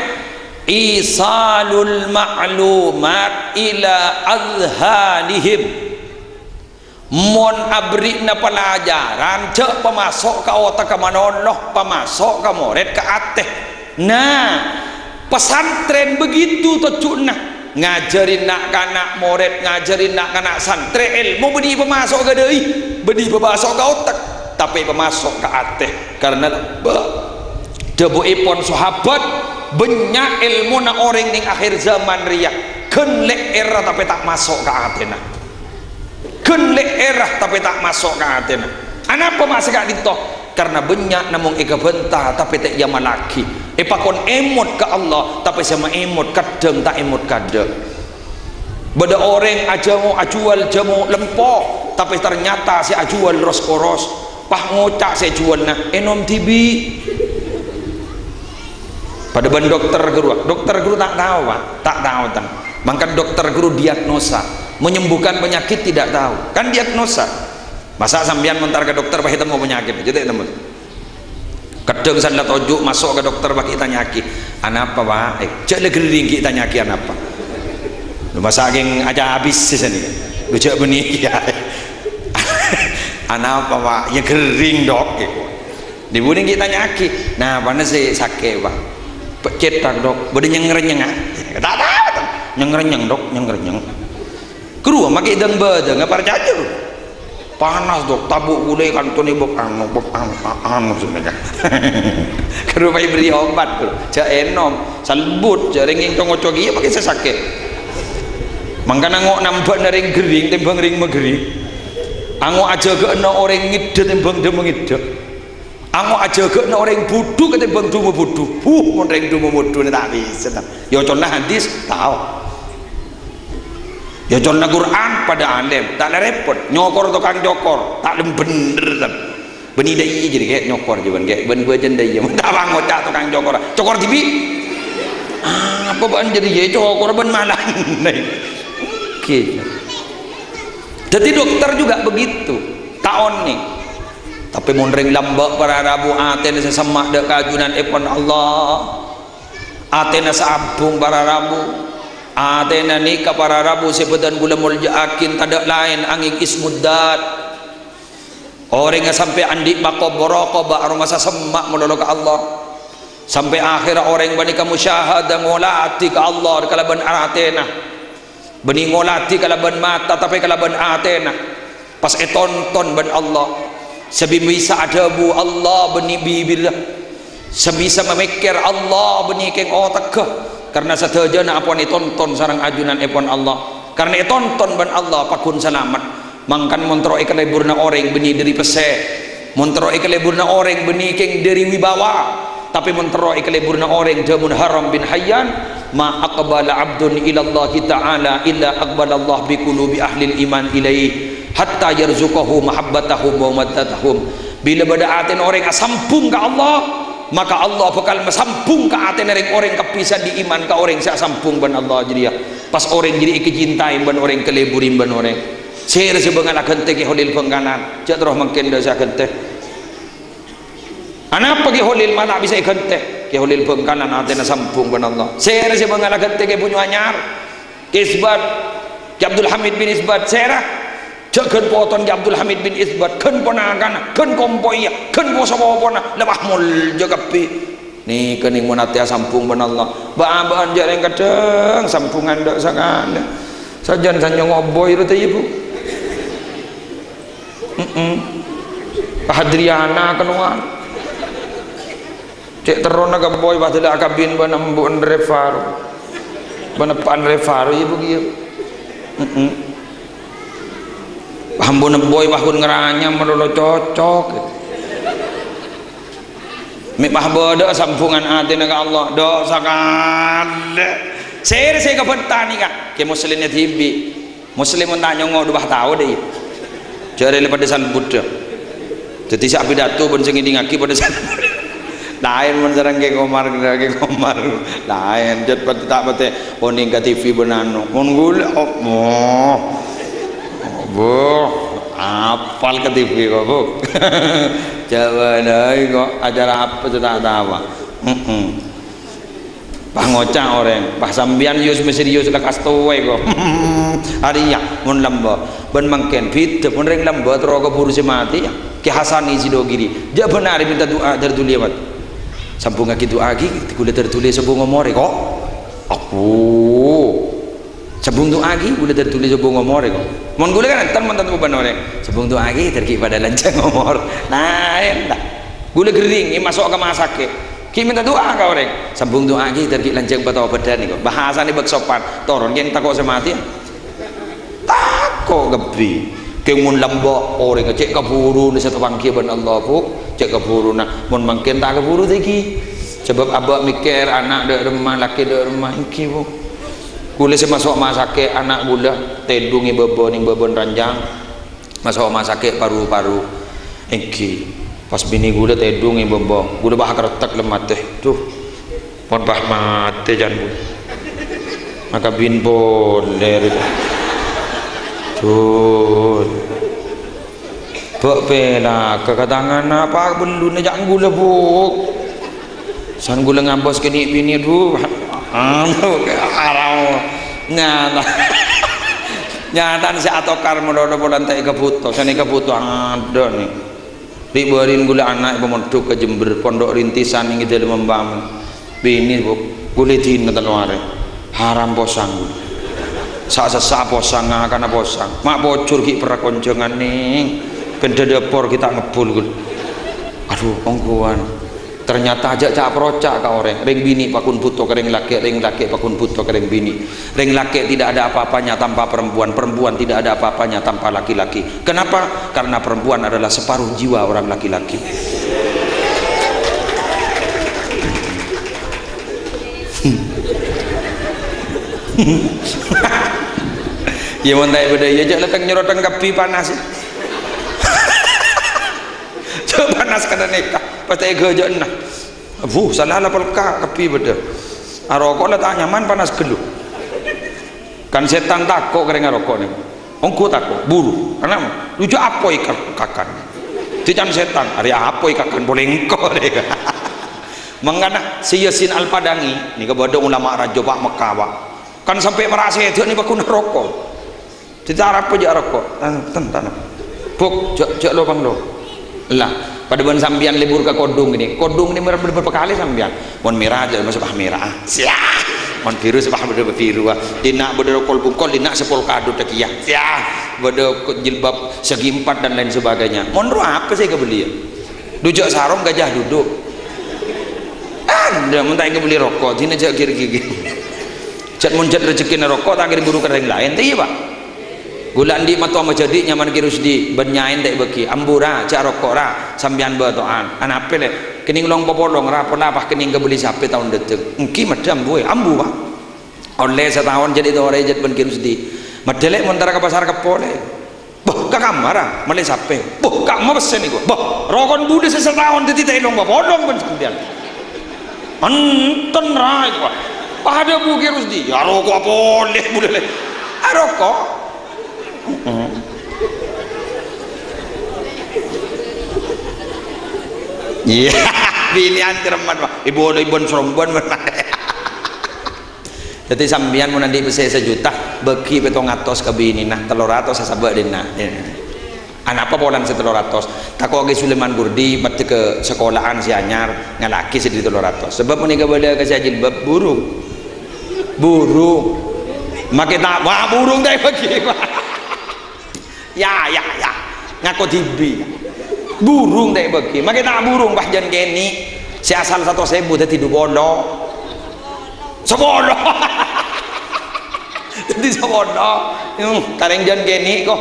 Isalul ma'lumat ila adhanihim. Mon aberri'na pelajaran, jhâ' pamaso' ka otak ka manono, pamaso' ka morèd ka atè. Nah, pesantren begitu tojjhuna. Ngajhâri na'-kana' morèd, ngajhâri na'-kana' santrè èlmo bânnè pamaso' ka dâi, bânnè pamaso' ka otak, tapè pamaso' ka atè. Karna dhâbuèpon sahabat, bânnya' èlmona orèng neng akhir zaman rèya, ghân lè'èrra tapè ta' maso' ka atèna. Ghân lè'èrra, tapè ta' maso' ka atèna. Anapa ma' sè ka'dinto? Karna bânnya' namong èkabânta, tapè ta' èamallaghi. Èpakon èmot ka Allah, tapè sè maèmot kadhâng ta' èmot kadhâ'. Bâdâ orèng ajhâmo, ajhuwâl jhâmo lempo, tapè ternyata sè ajhuwâl ros-koros. Pas ngoca' sè jhuwâlna, ènom dhibi'. Padâ bân dokter ghâruwa. Dokter ghâruwa ta' tao, Pak. Ta' tao, tan. Mangkana dokter ghâruwa diagnosa. Menyembuhkan penyakit tidak tahu. Kan diagnosa. Masa' sampèyan montar ka dokter pas ètemmo penyakit? Jhâ' ta' ètemmo. Kadhâng san la toju' maso' ka dokter pas ètanya'aghi, "Anapa, Pak?" Eh, jhâ' la ghering ghi' ètanya'aghi anapa. Lho, masa' kèng aca abis sè sènè. Lho, jhâ' bânnè, iyâ. "Anapa, Pak?" "Iyâ ghering, Dok," èko. Dhi-budhi ghi' ètanya'aghi, "Napana sè sakè', Pak?" "Pe-, cètak, Dok." "Bâdâ nyeng-rènyengnga?" "Ta' tao, ta'." "Nyeng-rènnyeng, Dok, nyeng-rènnyeng." Ghâruwa makè dâng-bâdângnga, parcajâ, ghâruwa. "Panas, Dok, tabu' kulâ kantos èbâk anu, bâk anu, a-, anu, sènè, kan." Ghâruwa pas èberri' obat, ghâruwa. Jhâ' ènom, salbut, jhâ' rèng-ngèng co-ngoco kèya makè sè sakè'. Mangkana ngo' nambâna rèng ghering tèmbhâng rèng maghering. Ango' ajâgâ'âna orèng ngèdhâ tèmbhâng dhâ-, mangèdhâ. Ango' ajâgâ'âna orèng budhu katèmbhâng dhuma budhu. Huh, mon rèng dhuma budhu nè ta' bisa, ta'. Yâ ocolna hadis, tao. Yâ ocolna Qur'an, padâ alèm. Ta' la rèpot. Nyokor tokang cokor. Ta' lem bhender, ta'. Bânnè dâ' iyâ jârèya, kè, nyokor jhâ' bân, kè. Bân bâjâna dâ' iyâ. Ta' ngoca' tokang cokor. Cokor dhibi'. Apa bâ'na jârèya cokor bân malang. Oke. Dhâddhi dokter juga begitu. Ta' onèng. Tapè mon rèng lambâ' para rabu atèna sè semma' dâ' ka ajunanèpon Allah. Atèna sè ampong para rabu. Atèna nèka para rabu sè bâdân kaulâ molja'aghi tadâ' laèn angèng Ismud Dzat. Orèngnga sampè' andi' makom muraqabah aromasa semma' malolo ka Allah. Sampè' akhèrra orèng panèka musyahadah ngoladhi ka Allah kalabân atèna. Bânnè ngoladhi kalabân mata, tapè kalabân atèna. Pas ètonton bân Allah. Sè bisa adhâbu Allah bânnè bibirra. Sè bisa mamèkkèr Allah bânnè kèng otegghâ. Karna sadhâjâna ampon ètonton sareng ajunanèpon Allah. Karna ètonton bân Allah pagghun salamet. Mangkana mon terro èkalèburna orèng bânnè dâri pèssè. Mon terro èkalèburna orèng bânnè kèng dâri wibawa. Tapè mon terro èkalèburna orèng dhâbuna Haram bin Hayyan, "Ma aqbala abdun ilallahi ta'ala illa aqbalallahu bi qulubi ahlil iman ilaih, hatta yarzuqahu mahabbatahum wa mawaddatahum." Bilâ bâdâ atèna orèng asambhung ka Allah, maka Allah bhâkal masambhung ka atèna rèng-orèng kabbhi sè andi' iman ka orèng sè asambhung bân Allah jârèya. Pas orèng jârèya èkacintaè bân orèng, èkalèburè bân orèng. Sèra sè bângal aghântè Kè Holil Bhângkalan? Jhâ' terro mangkèn dâ' sè aghântè. Anapa Kè Holil ma' ta' bisa èghântè? Kè Holil Bhângkalan atèna sambhung bân Allah. Sèra sè bângal aghântè Kè Bunyu Anyar, Kè Isbat, Kè Abdul Hamid bin Isbat, sèra. Jhâ' ghân potona Kè Abdul Hamid bin Isbat, ghân ponakanna, ghân kompoyya, ghân po-sapopona, la pas molja kabbhi. Nèka nèng mon atè asambhung bân Allah. Bâ'-abâ'ân jhâ' rèng kadhâng sambhungan dâ' sakalè. Sajân sanyo ngoboy rèya, Bu. Heeh. Hadriana kanowan. Cè' terrona ka boy pas dâlâ akabin bân embu'en Revaro. Bân eppa'en Revaro, iyâ, Bu, iyâ. Heeh. Pas embu'en boy, pas ghun ngaranyam malolo cocok. Mè' pas bâdâ sambhungan atèna ka Allah, dâ' sakalè. Sèra sè èkabânta nèka, Kè Muslim dhibi'. Muslim mon ta' nyongo' dhu bâ' tao dâ' iyâ. Jârèya la padâ salbudda. Dhâddhi sè apidato bân sè ngèdingngaghi padâ salbudda. Laèn mon sareng Kè Komar, Kè Komar. Laèn, jhât patè ta' patè onèng ka T V bân anu. Mon ghulâ, oh, moh. Boh, apal ka T V kok, Bu. Jhâ' bâdâi kok acara apa sè ta' tao. Heeh. Pas ngoca' orèng, pas sampèyan yus misterius lekas towè kok. Arèya, mon lambâ'. Bân mangkèn, bhidhâ mon rèng lambâ' terro kabhuru sè matè, yâ. Kè Hasan Sidogiri, jhâ' bân arè mènta du'a dâri dhuli, Mat. Sambhungngaghi du'a ghi, ghulâ dâri dhuli sambhung omorè, kok. Abbhu. Sambhung du'a ghi, ghulâ dâri dhuli sambhung omorè, kok. Mon ghulâ kan enten, mon tanto bân orèng. Sambhung du'a ghi, dâri ghi' padâ lanjhâng omor. Nah, enta. Ghulâ ghering, maso' ka masakè'. Ghi' mènta du'a ka orèng. Sambhung du'a ghi, dâri ghi' lanjhâng patobâdhân, kok. Bhâsana bâk sopan. Toron, kèng tako' sè matè. Tako' kabbhi. Kèng mon lambâ' orèng cè' kabhuruna sè tapangghi bân Allah, Bu. Cè' kabhuruna. Mon mangkèn ta' kabhuru tèghi. Sabâb abâ' mèkkèr ana' dâ' remma, lakè dâ' remma, èngghi, Bu. Ghulâ sè maso' masakè', ana' ghulâ tèdung è bâbâ, nèng bâbâna ranjang. Maso' masakè' paru-paru. Èngghi. Pas binè ghulâ tèdung è bâbâ. Ghulâ bâ' karettek lem matè. Duh. Mon bâ' matè, can, Bu. Makabin polè, rè. Duh. Bâ' pèlaka ka tanganna apa bellunna, can, ghulâ, Bu. San ghulâ ngabâs kènè' binè, duh. Anu, haram. Nyata. Nyatana sè atokar malolo polana ta' èkabhuto. San èkabhuto, adâ', nè. Ri'-bâri'na ghulâ ana' èpamondhuk ka Jember, pondhuk rintisan nèng è dâlem emba-emba. Binè, Bu, ghulâ dinah tello arè. Haram posang ghulâ. Sa'-sessa' posang, ngakanna posang. Ma' pojhur ghi' perra konjhângan, nèng. Bân dâ-dâpor ghi' ta' ngebbhul ghulâ. Adhu, ongghuwân. Ternyata jhâ' ca'-proca' ka orèng. Rèng binè' pagghun bhuto ka rèng lakè', rèng lakè' pagghun bhuto ka rèng binè'. Rèng lakè' tidak ada apa-apanya tanpa perempuan, perempuan tidak ada apa-apanya tanpa laki-laki. Kenapa? Karena perempuan adalah separuh jiwa orang laki-laki. Iyâ, mon ta' bâdâ, iyâ, jhâ' lètèng nyorothèng kabbhi panas. Jhâ' panas kanèka, pas ta' èghâjâ'âna. Wuh, sala la pelka kabbhi bâdâ. Aroko' la ta' nyaman, panas ghâllu. Kan sètan tako' ka rèng aroko' nèko. Ongghu tako', buru. Kenapa? Lu jhâ' apoy ka-, kakan. Dhi can sètan, arè apoy kakan polè engko', rè. Mangkana, Sè Yasin Al-Padangi, nèka bâdâ ulama raja Pa' Mekka, Pa'. Kan sampè' mara sèdhâ nèko pagghun aroko'. Ditarap jhâ' aroko'. Tan-, tan-, tanam. Buk, jhâ', jhâ' lopang, lo. Lah, padâ bân sampèyan lebur ka kodhung ini. Kodhung ini mèra bârâmpa kalè sampèyan? Mon mèra, jhâ' maso', "Ah, mèra, ah." Siah. Mon biru, sè, "Ah, bâdâ biru, ah." Dinna' bâdâ rokol bungkol, dinna' sè polkadot kèya. Siah. Bâdâ ko-, jilbab segi empat dan lain sebagainya. Mon ro apa sè èkabelli, yâ? Lu jhâ' sarong gajah duduk. Adâ', mon ta' èkabelli roko', dinna' jhâ' gir-gigir. Jhât mon jhât rejekkèna roko', ta' kèra buru ka rèng laèn, ta' iyâ, Pa'? Ghulâ andi' mattowa majhâdhi' nyamana Kè Rusdi, bân nyaèn ta' èbâghi. Ambu, ra, jhâ' roko', ra, sampèyan bâto'an. Anapa, Lè'? Kènèng long-papolong, ra, pola pas kènèng kabelli sapè taon dâteng. Èngghi, maddhâ ambu, è, ambu, Pa'. Ollè sataon jhât ètorè jhât bân Kè Rusdi. Maddhâ, Lè', montara ka pasar Keppo, Lè'. Bâh, ka kamma ra, mellè sapè. Bâh, kamma pèssè nèko. Bâh, roko'na bulâ sè sataon dhâddhi ta' èlong-papolong bân sampèyan. Enten ra, èko. Padâ Bu Kè Rusdi, aroko' polè bulâ, Lè'. Aroko'. Heeh. Iyâ, binè'an cermet, Pak. Ibu, ibu serombon, Pak. Dhâddhi sampèyan mon andi' pèssè sajuta, bâghi pèttong atos ka binèna, tello ratos asabâ' dinna'. Anapa polana sè tello ratos? Tako' Kè Sulaiman Kurdi maddhâ ka sakola'an sè anyar, ngala'aghi sè dhâddhi tello ratos. Sabâb mon èkabâlâ ka sè ajilbab, burung. Burung. Makè ta', wah, burung ta' èbâghi. Ya, ya, ya. Ngako dhibi'. Burung ta' èbâghi. Makè ta' burung, pas jân kènè'. Sè asal satos èbu dhâddhi du polo. Sapolo. Dhâddhi sapolo. Hmm, karèng jân kènè', ko.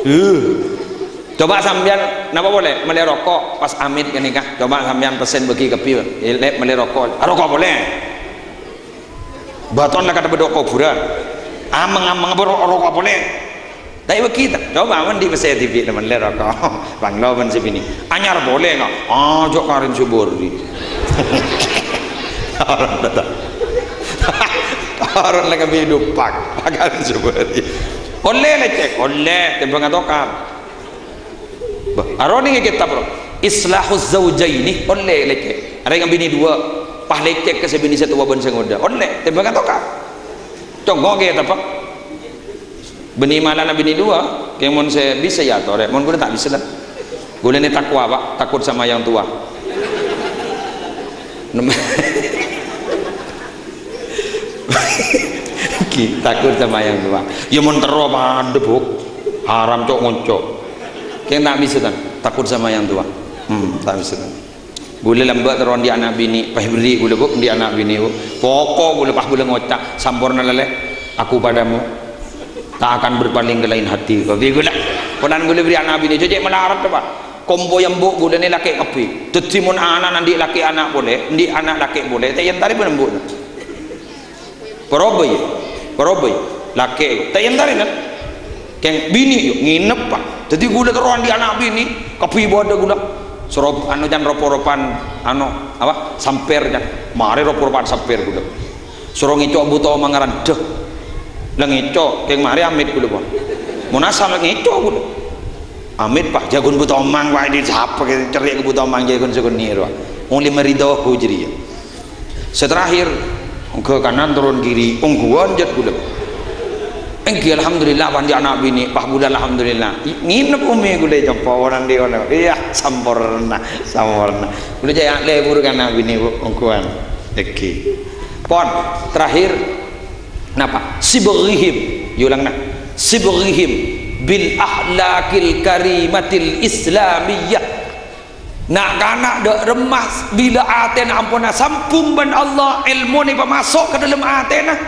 Huh. Coba sampèyan, napa polè? Mellè roko', pas amit kènè', ka. Coba sampèyan pèssè bâghi kabbhi. Eh, Lè', mellè roko'. Ah, roko' polè. Bâton la kadhâ' bâdâ kobhurân. Ameng-ameng apa ro-, roko' polè? Ta' èbâghi, ta'? Coba, mon andi' pèssè dhibi' temen lè roko'. Banglo mon sè binè'. Anyar polè, no? Ah, jhâ' karèng sè bâri'. Aron la kabhi dupak. Karèng sè bâri'. Ollè lècèk, ollè. Tèmbhâng atokar. Bâh, aroni ngghi kètab, bro. Islahuz Zaujaini, ollè lècèk. Arèng binè duwâ', pas lècèk ka sè binè sè towa bân sè ngodâ. Ollè, tèmbhâng atokar. Congngo' kètab, bro. Bânnè malana binè duwâ', kèng mon sè bisa ya atorè, mon ghulâ ta' bisa, la. Ghulâ nè takwa, Pak, takut sama yang tua. Nem-, Ki, takut sama yang tua. Ya mon terro padâ, Bu. Haram, cok, ngonco. Kèng ta' bisa, tan. Takut sama yang tua. Hmm, ta' bisa, tan. Ghulâ lambâ' terro andi' ana' binè, pas bherri' ghulâ, Bu, andi' ana' binè, Bu. Poko' ghulâ, pas ghulâ ngoca', "Samporna, Lè, aku padamu tak akan berpaling ke lain hati." Kabbhi ghulâ. Polana ghulâ bherri' ana' binè, cè' malarat, Pak. Kompoyya embu' ghulâ nè lakè' kabbhi. Dhâddhi mon ana' andi' lakè' ana' polè, andi' ana' lakè' polè, ta' èyentarè bân embu'na. Parobâ, yâ. Parobâ, yâ. Lakè', ta' èyentarè, kan? Kèng binè, yâ, ngènep, Pak. Dhâddhi ghulâ terro andi' ana' binè, kabbhi bâdâ ghulâ. Soro, anu, can, rop-oropan, anu, apa? Sampèr, can. Marè rop-oropan sampèr ghulâ. Soro ngèco' Bu Tomang arandhâ. La ngèco', kèng marè amit ghulâ, Pak. Mon asal ngèco' ghulâ. Amit, Pak, jhâghun Bu Tomang, Pak, ini sapa kè cerrè' ka Bu Tomang jhâghun sè ghun nèro, Pak. Wong lèma rèbu jârèya. Sè terakhir, ongghâ kanan turun kiri, ongghuwân jhât ghulâ. Èngghi, alhamdulillah, pandi ana' binè, pas ghulâ alhamdulillah. I-, ngènep ummi ghulâ, coba orang di kono. Iyâ, samporna, samporna. Ghulâ jhâ' lebur ka ana' binè, Bu, ongghuwân. Èngghi. Pon, terakhir, napa? Sibghihim. Yâ, ulang, nah. Sibghihim bil akhlaqil karimatil islamiyah. Na'-kana' dâ' remma bilâ atèna ampon asambhung bân Allah, èlmona èpamaso' ka dâlem atèna,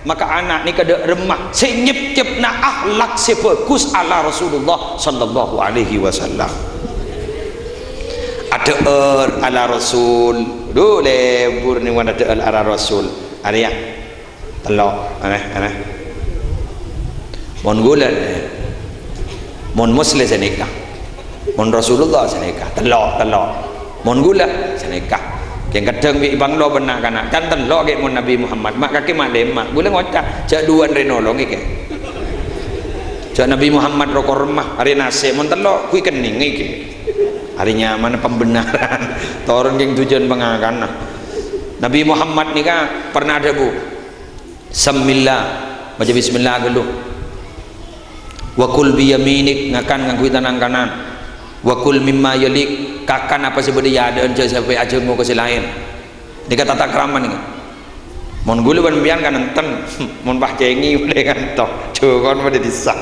maka ana' nèka dâ' remma sè nyepcepna akhlak sè bhâghus ala Rasulullah sallallahu alaihi wasallam. Adhâ'âr ala Rasul. Dhu, lebur nèng adhâ'âr ala Rasul. Arèya. Tello', anè, anè. Mon ghulâ, anè. Mon Muslim sanèka. Mon Rasulullah sanèka. Tello', tello'. Mon ghulâ sanèka. Kèng kadhâng bi' banglo bân na'-kana'. Can tello' kè mon Nabi Muhammad. Ma' kakè ma' lèma'. Ghulâ ngoca', jhâ' duwâ'ân rè nolongè kè. Jhâ' Nabi Muhammad ro korma, arè nasè'. Mon tello', ghuy kennèngè kè. Arè nyamana pembenaran. Toron kèng tujhân pangakana. Nabi Muhammad nèka pernah adhâbu, "Sammillah, maca bismillah ghâllu. Wa kul bi yaminik, ngakan ngangghuy tanang kanan. Wa kul mimma yalik, kakan apa sè bâdâ è adâ'ân, jhâ' sampè' ajhângo ka sè laèn." Nèka tata krama nèka. Mon ghulâ bân sampèyan kan enten, mon pas cèngè polè kan to, jhâ' kon padâ dissa.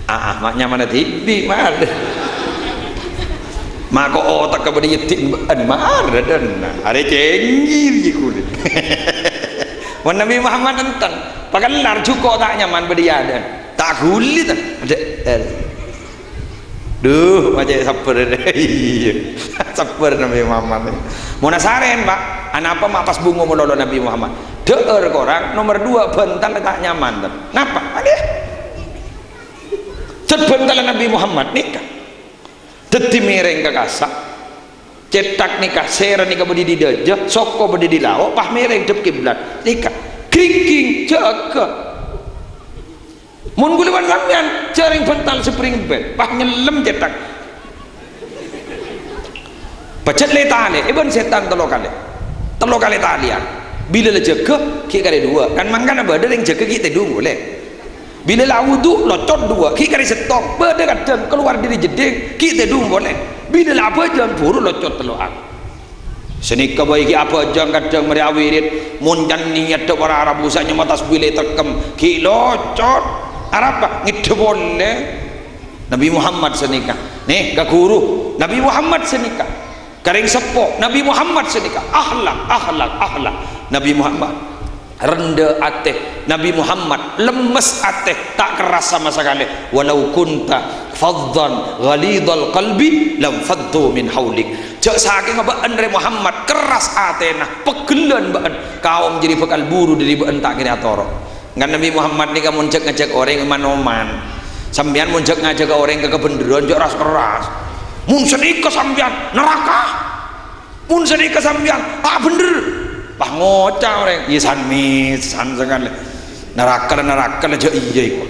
Aa, ma' nyamana dhibi', mar. Ma' ko' otakka bâdâ è adâ'ân, mar, dâdân. Arè cèngè rèya ghulâ. Mon Nabi Muhammad enten, pakellar jhuko' ta' nyaman bâdâ è adâ'ân. Ta' ghuli, ta'. Adâ', eh. Dhu, ma' cè' sabbhâr. Iyâ. Sabbhâr Nabi Muhammad. Mon asarèn, Pak. Anapa ma' pas bhungo malolo Nabi Muhammad? Dâ'âr korang, nomer duwâ', bhântal ta' nyaman, ta'. Napa? Adâ'. Dât bhântalla Nabi Muhammad nèka. Dâddhi mèrèng ka kassa'. Cèthak nèka, sèra nèka bâdâ è dâjâ, soko bâdâ è lao', pas mèrèng dhâp kiblat. Nèka, gringging, jâgâ. Mon ghulâ bân sampèyan, jhârèng bhântal spring bed, pas nyellem cèthak. Pajhât lè-talè, è bân sètan tello kalè. Tello kalè talèyan. Bilâ la jâgâ, ghi' karè duwâ'. Kan mangkana bâdâ rèng jâgâ ghi' tèdung polè. Bilâ la wudu, locot duwâ', ghi' karè sèttong. Bâdâ kadhâng kalowar dâri jeddhing, ghi' tèdung polè. Bilâ la abhâjâng, buru locot tello'an. Sanèka bhâi ghi' abhâjâng kadhâng marè awirid, mon can nèyaddhâ para Arab Musa nyama tasbih lè' tèkkem, ghi' locot. Arapa? Ngèddhâ polè. Nabi Muhammad sanèka. Nè, ka ghuru, Nabi Muhammad sanèka. Ka rèng seppo, Nabi Muhammad sanèka. Akhlak, akhlak, akhlak. Nabi Muhammad rendhâ atè. Nabi Muhammad lemmes atè, ta' kerras sama sakalè. "Walau kunta fazzan ghalizal qalbi lam faddu min haulik." Jhâ' sakènga bâ'en rè Muhammad kerras atèna, pegghellân bâ'en, kaom jârèya bhâkal buru dâri bâ'en ta' kèra atoro'. Kan Nabi Muhammad nèka mon jhâk-ngajhâk orèng man-oman. Sampèyan mon jhâk-ngajhâk orèng ka kabhendherrân, jhâ' ras-kerras. Mon sanèka sampèyan, naraka. Mon sanèka sampèyan, ta' bhendher. Pas ngoca' orèng, "Iyâ, san-mèsan sakalè. Naraka la naraka la jhâ' iyâ iku."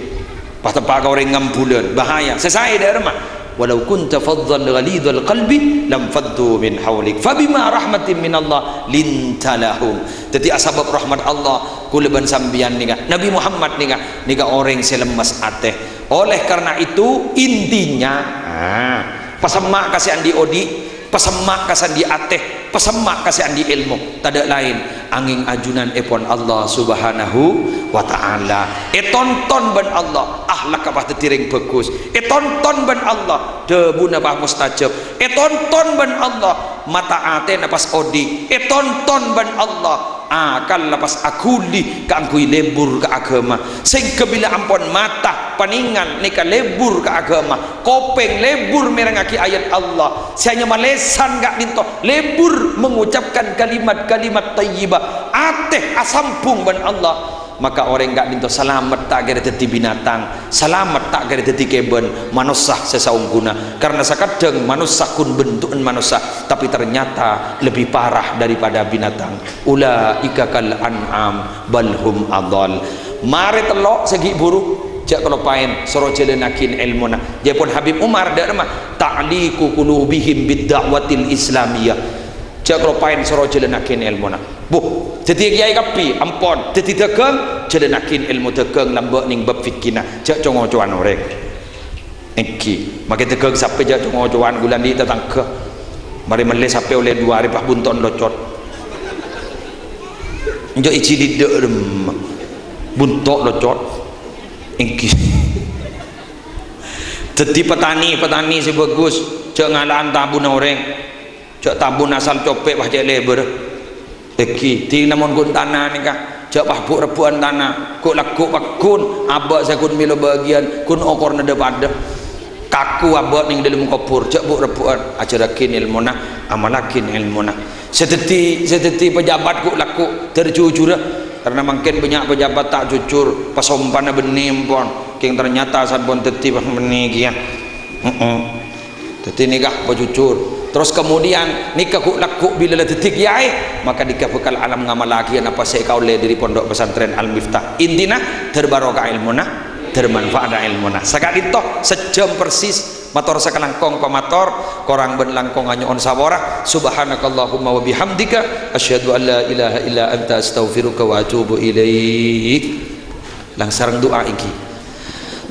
Pas teppa' ka orèng ngambulân, bahaya. Sè saè dâ' remma, "Walau kunta fazzan ghalizal qalbi lam faddu min haulik. Fabima rahmatin minallah linta lahum." Dâddhi asabâb rahmat Allah, Kaulâ bân sampèyan nèka, Nabi Muhammad nèka, nèka orèng sè lemmes atè. Oleh karena itu, intinya, ah, pasemma' ka sè andi' odi', pasemma' ka sè andi' atè, pasemma' ka sè andi' èlmo. Tadâ' laèn, angèng ajunanèpon Allah Subhanahu wa Ta'ala. Ètonton bân Allah, akhlakka pas dhâddhi rèng bhâghus. Ètonton bân Allah, dhâbuna pas mustajab. Ètonton bân Allah, mata atèna pas odi'. Ètonton bân Allah, akalla pas aghuli kaangghuy lebur ka aghâma. Sèngghâ bilâ ampon mata, panèngal nèka lebur ka aghâma, kopèng lebur mèrengngaghi ayat Allah, sè anyama lèsan ka'dinto lebur mengucapkan kalimat-kalimat thayyibah, atè asambhung bân Allah, maka orèng ka'dinto salamet ta' kèra dhâddhi binatang. Salamet ta' kèra dhâddhi kèbân manossa sè saongghuna, karena sakadhâng manossa ghun bentu'en manossa, tapi ternyata lebih parah daripada binatang. Ulaika kal an'am bal hum adhal. Marè tello' sè ghi' buru, jhâ' kaloppaèn soro jhâlânnaghin èlmona. Jâèpon Habib Umar dâ' remma, ta'liqu qulubihim bid da'watil islamiyah. Jhâ' kaloppaèn soro jhâlânnaghin èlmona. Bu, dhâddhi kèyaè kabbhi, ampon. Dhâddhi dhâghâng, jhâlânnaghin èlmo dhâghâng lambâ' nèng bab fikihna. Jhâ' co-ngocowan orèng. Èngghi, makè dhâghâng sapè jhâ' co-ngocowan, ghulâ andi' tatangghâ. Marè mellè sapè ollè duwâ arè pas bunto'en locot. Enjâ' ijhi lidâ' remma. Bunto' locot. Èngghi. Dhâddhi petani, petani sè bhâghus, jhâ' ngala'an tabuna orèng. Jhâ' tabun asal copè' pas cè' lèbârrâ. Èngghi, dhing namong ghun tana nèka, jhâ' pas bu'-rebbhu'ân tana, ghu'-lagghu' pagghun, abâ' sè ghun mèlo bâgiyân, ghun okorna dhâ-padâ. Kaku abâ' nèng dhâlem kobhur, jhâ' bu'-rebbhu'ân, ajhârraghin èlmona, amallaghin èlmona. Sè dhâddhi, sè dhâddhi pejabat ghu'-lagghu' dhâr jujurrâ, karena mangkèn bânnya' pejabat ta' jujur, pasompana bânnè empon, kèng ternyata sampon dhâddhi pas bânnè kèya. Heeh. Dhâddhi nèka pajujur. Terros kemudian nèka ghu'-lagghu' bilâ la dhâddhi kèyaè, maka nèka bhâkal alam ngamallaghi napa sè èkaollè dhâri Pondok Pesantren Al-Miftah. Intina, dhâr barokah èlmona, dhâr manfaat èlmona. Saka'dinto sajhâm persis, mator sakalangkong pamator, korang bân langkongnga nyo'on sapora. Subhanakallahumma wa bihamdika, asyhadu an la ilaha illa anta, astaghfiruka wa atubu ilaik. Lang-, sareng du'a èngghi.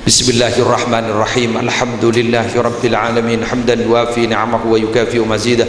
Bismillahirrahmanirrahim. Alhamdulillahirabbil alamin. Hamdan yuwafi ni'amahu wa yukafi'u mazidah.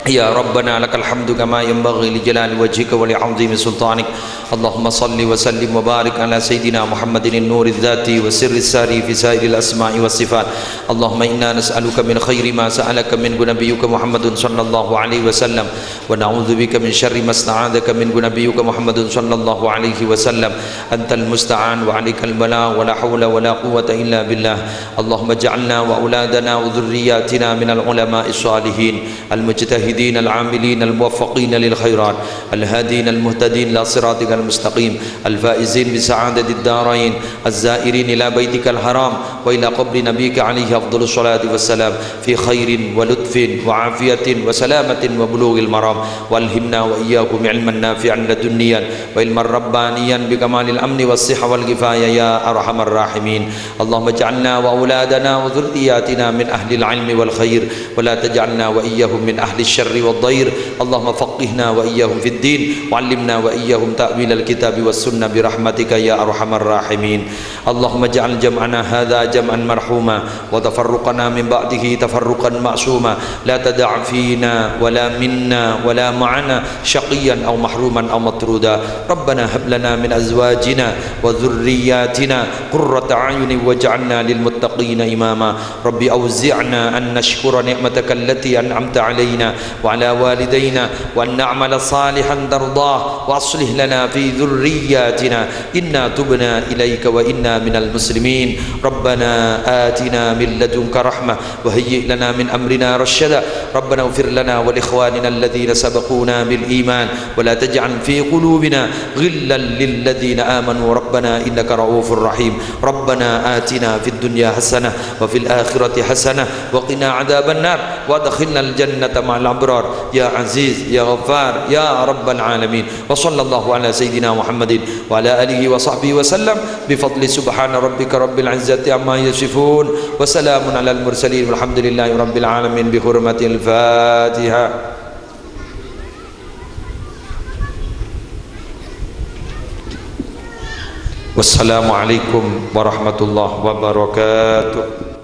Ya Rabbana, lakal hamdu kama yanbaghi li jalali wajhika wa li 'azimi sultanik. Allahumma shalli wa sallim wa barik ala sayyidina Muhammadin nuriz zati wa sirris sari fi sairil asma'i was sifat. Allahumma inna nas'aluka min khairi ma sa'alaka minhu nabiyyuka Muhammadun sallallahu alaihi wasallam. ونعوذ بك من شر ما استعاذك منه نبيك محمد صلى الله عليه وسلم. أنت المستعان وعليك البلاغ ولا حول ولا قوة إلا بالله. اللهم اجعلنا وأولادنا وذرياتنا من العلماء الصالحين المجتهدين العاملين الموفقين للخيرات الهادين المهتدين إلى صراطك المستقيم الفائزين بسعادة الدارين الزائرين إلى بيتك الحرام وإلى قبر نبيك عليه أفضل الصلاة والسلام في خير ولطف وعافية وسلامة وبلوغ المرام. وألهمنا وإياهم علما نافعا لدنيا وعلما ربانيا بكمال الأمن والصحة والكفاية يا أرحم الراحمين. اللهم اجعلنا وأولادنا وذرياتنا من أهل العلم والخير، ولا تجعلنا وإياهم من أهل الشر والضير. اللهم فقهنا وإياهم في الدين، وعلمنا وإياهم تأويل الكتاب والسنة برحمتك يا أرحم الراحمين. اللهم اجعل جمعنا هذا جمعا مرحوما، وتفرقنا من بعده تفرقا معصوما، لا تدع فينا ولا منا ولا معنا شقيا أو محروما أو مطرودا. ربنا هب لنا من أزواجنا وذرياتنا قرة أعين واجعلنا للمتقين إماما. رب أوزعنا أن نشكر نعمتك التي أنعمت علينا وعلى والدينا وأن نعمل صالحا ترضاه وأصلح لنا في ذرياتنا إنا تبنا إليك وإنا من المسلمين. ربنا آتنا من لدنك رحمة وهيئ لنا من أمرنا رشدا. ربنا اغفر لنا ولإخواننا الذين سبقونا بالإيمان ولا تجعل في قلوبنا غلا للذين آمنوا ربنا إنك رؤوف رحيم. ربنا آتنا في الدنيا حسنة وفي الآخرة حسنة وقنا عذاب النار وأدخلنا الجنة مع الأبرار يا عزيز يا غفار يا رب العالمين. وصلى الله على سيدنا محمد وعلى آله وصحبه وسلم بفضل سبحان ربك رب العزة عما يصفون وسلام على المرسلين والحمد لله رب العالمين بحرمة الفاتحة. Wassalamualaikum warahmatullahi wabarakatuh.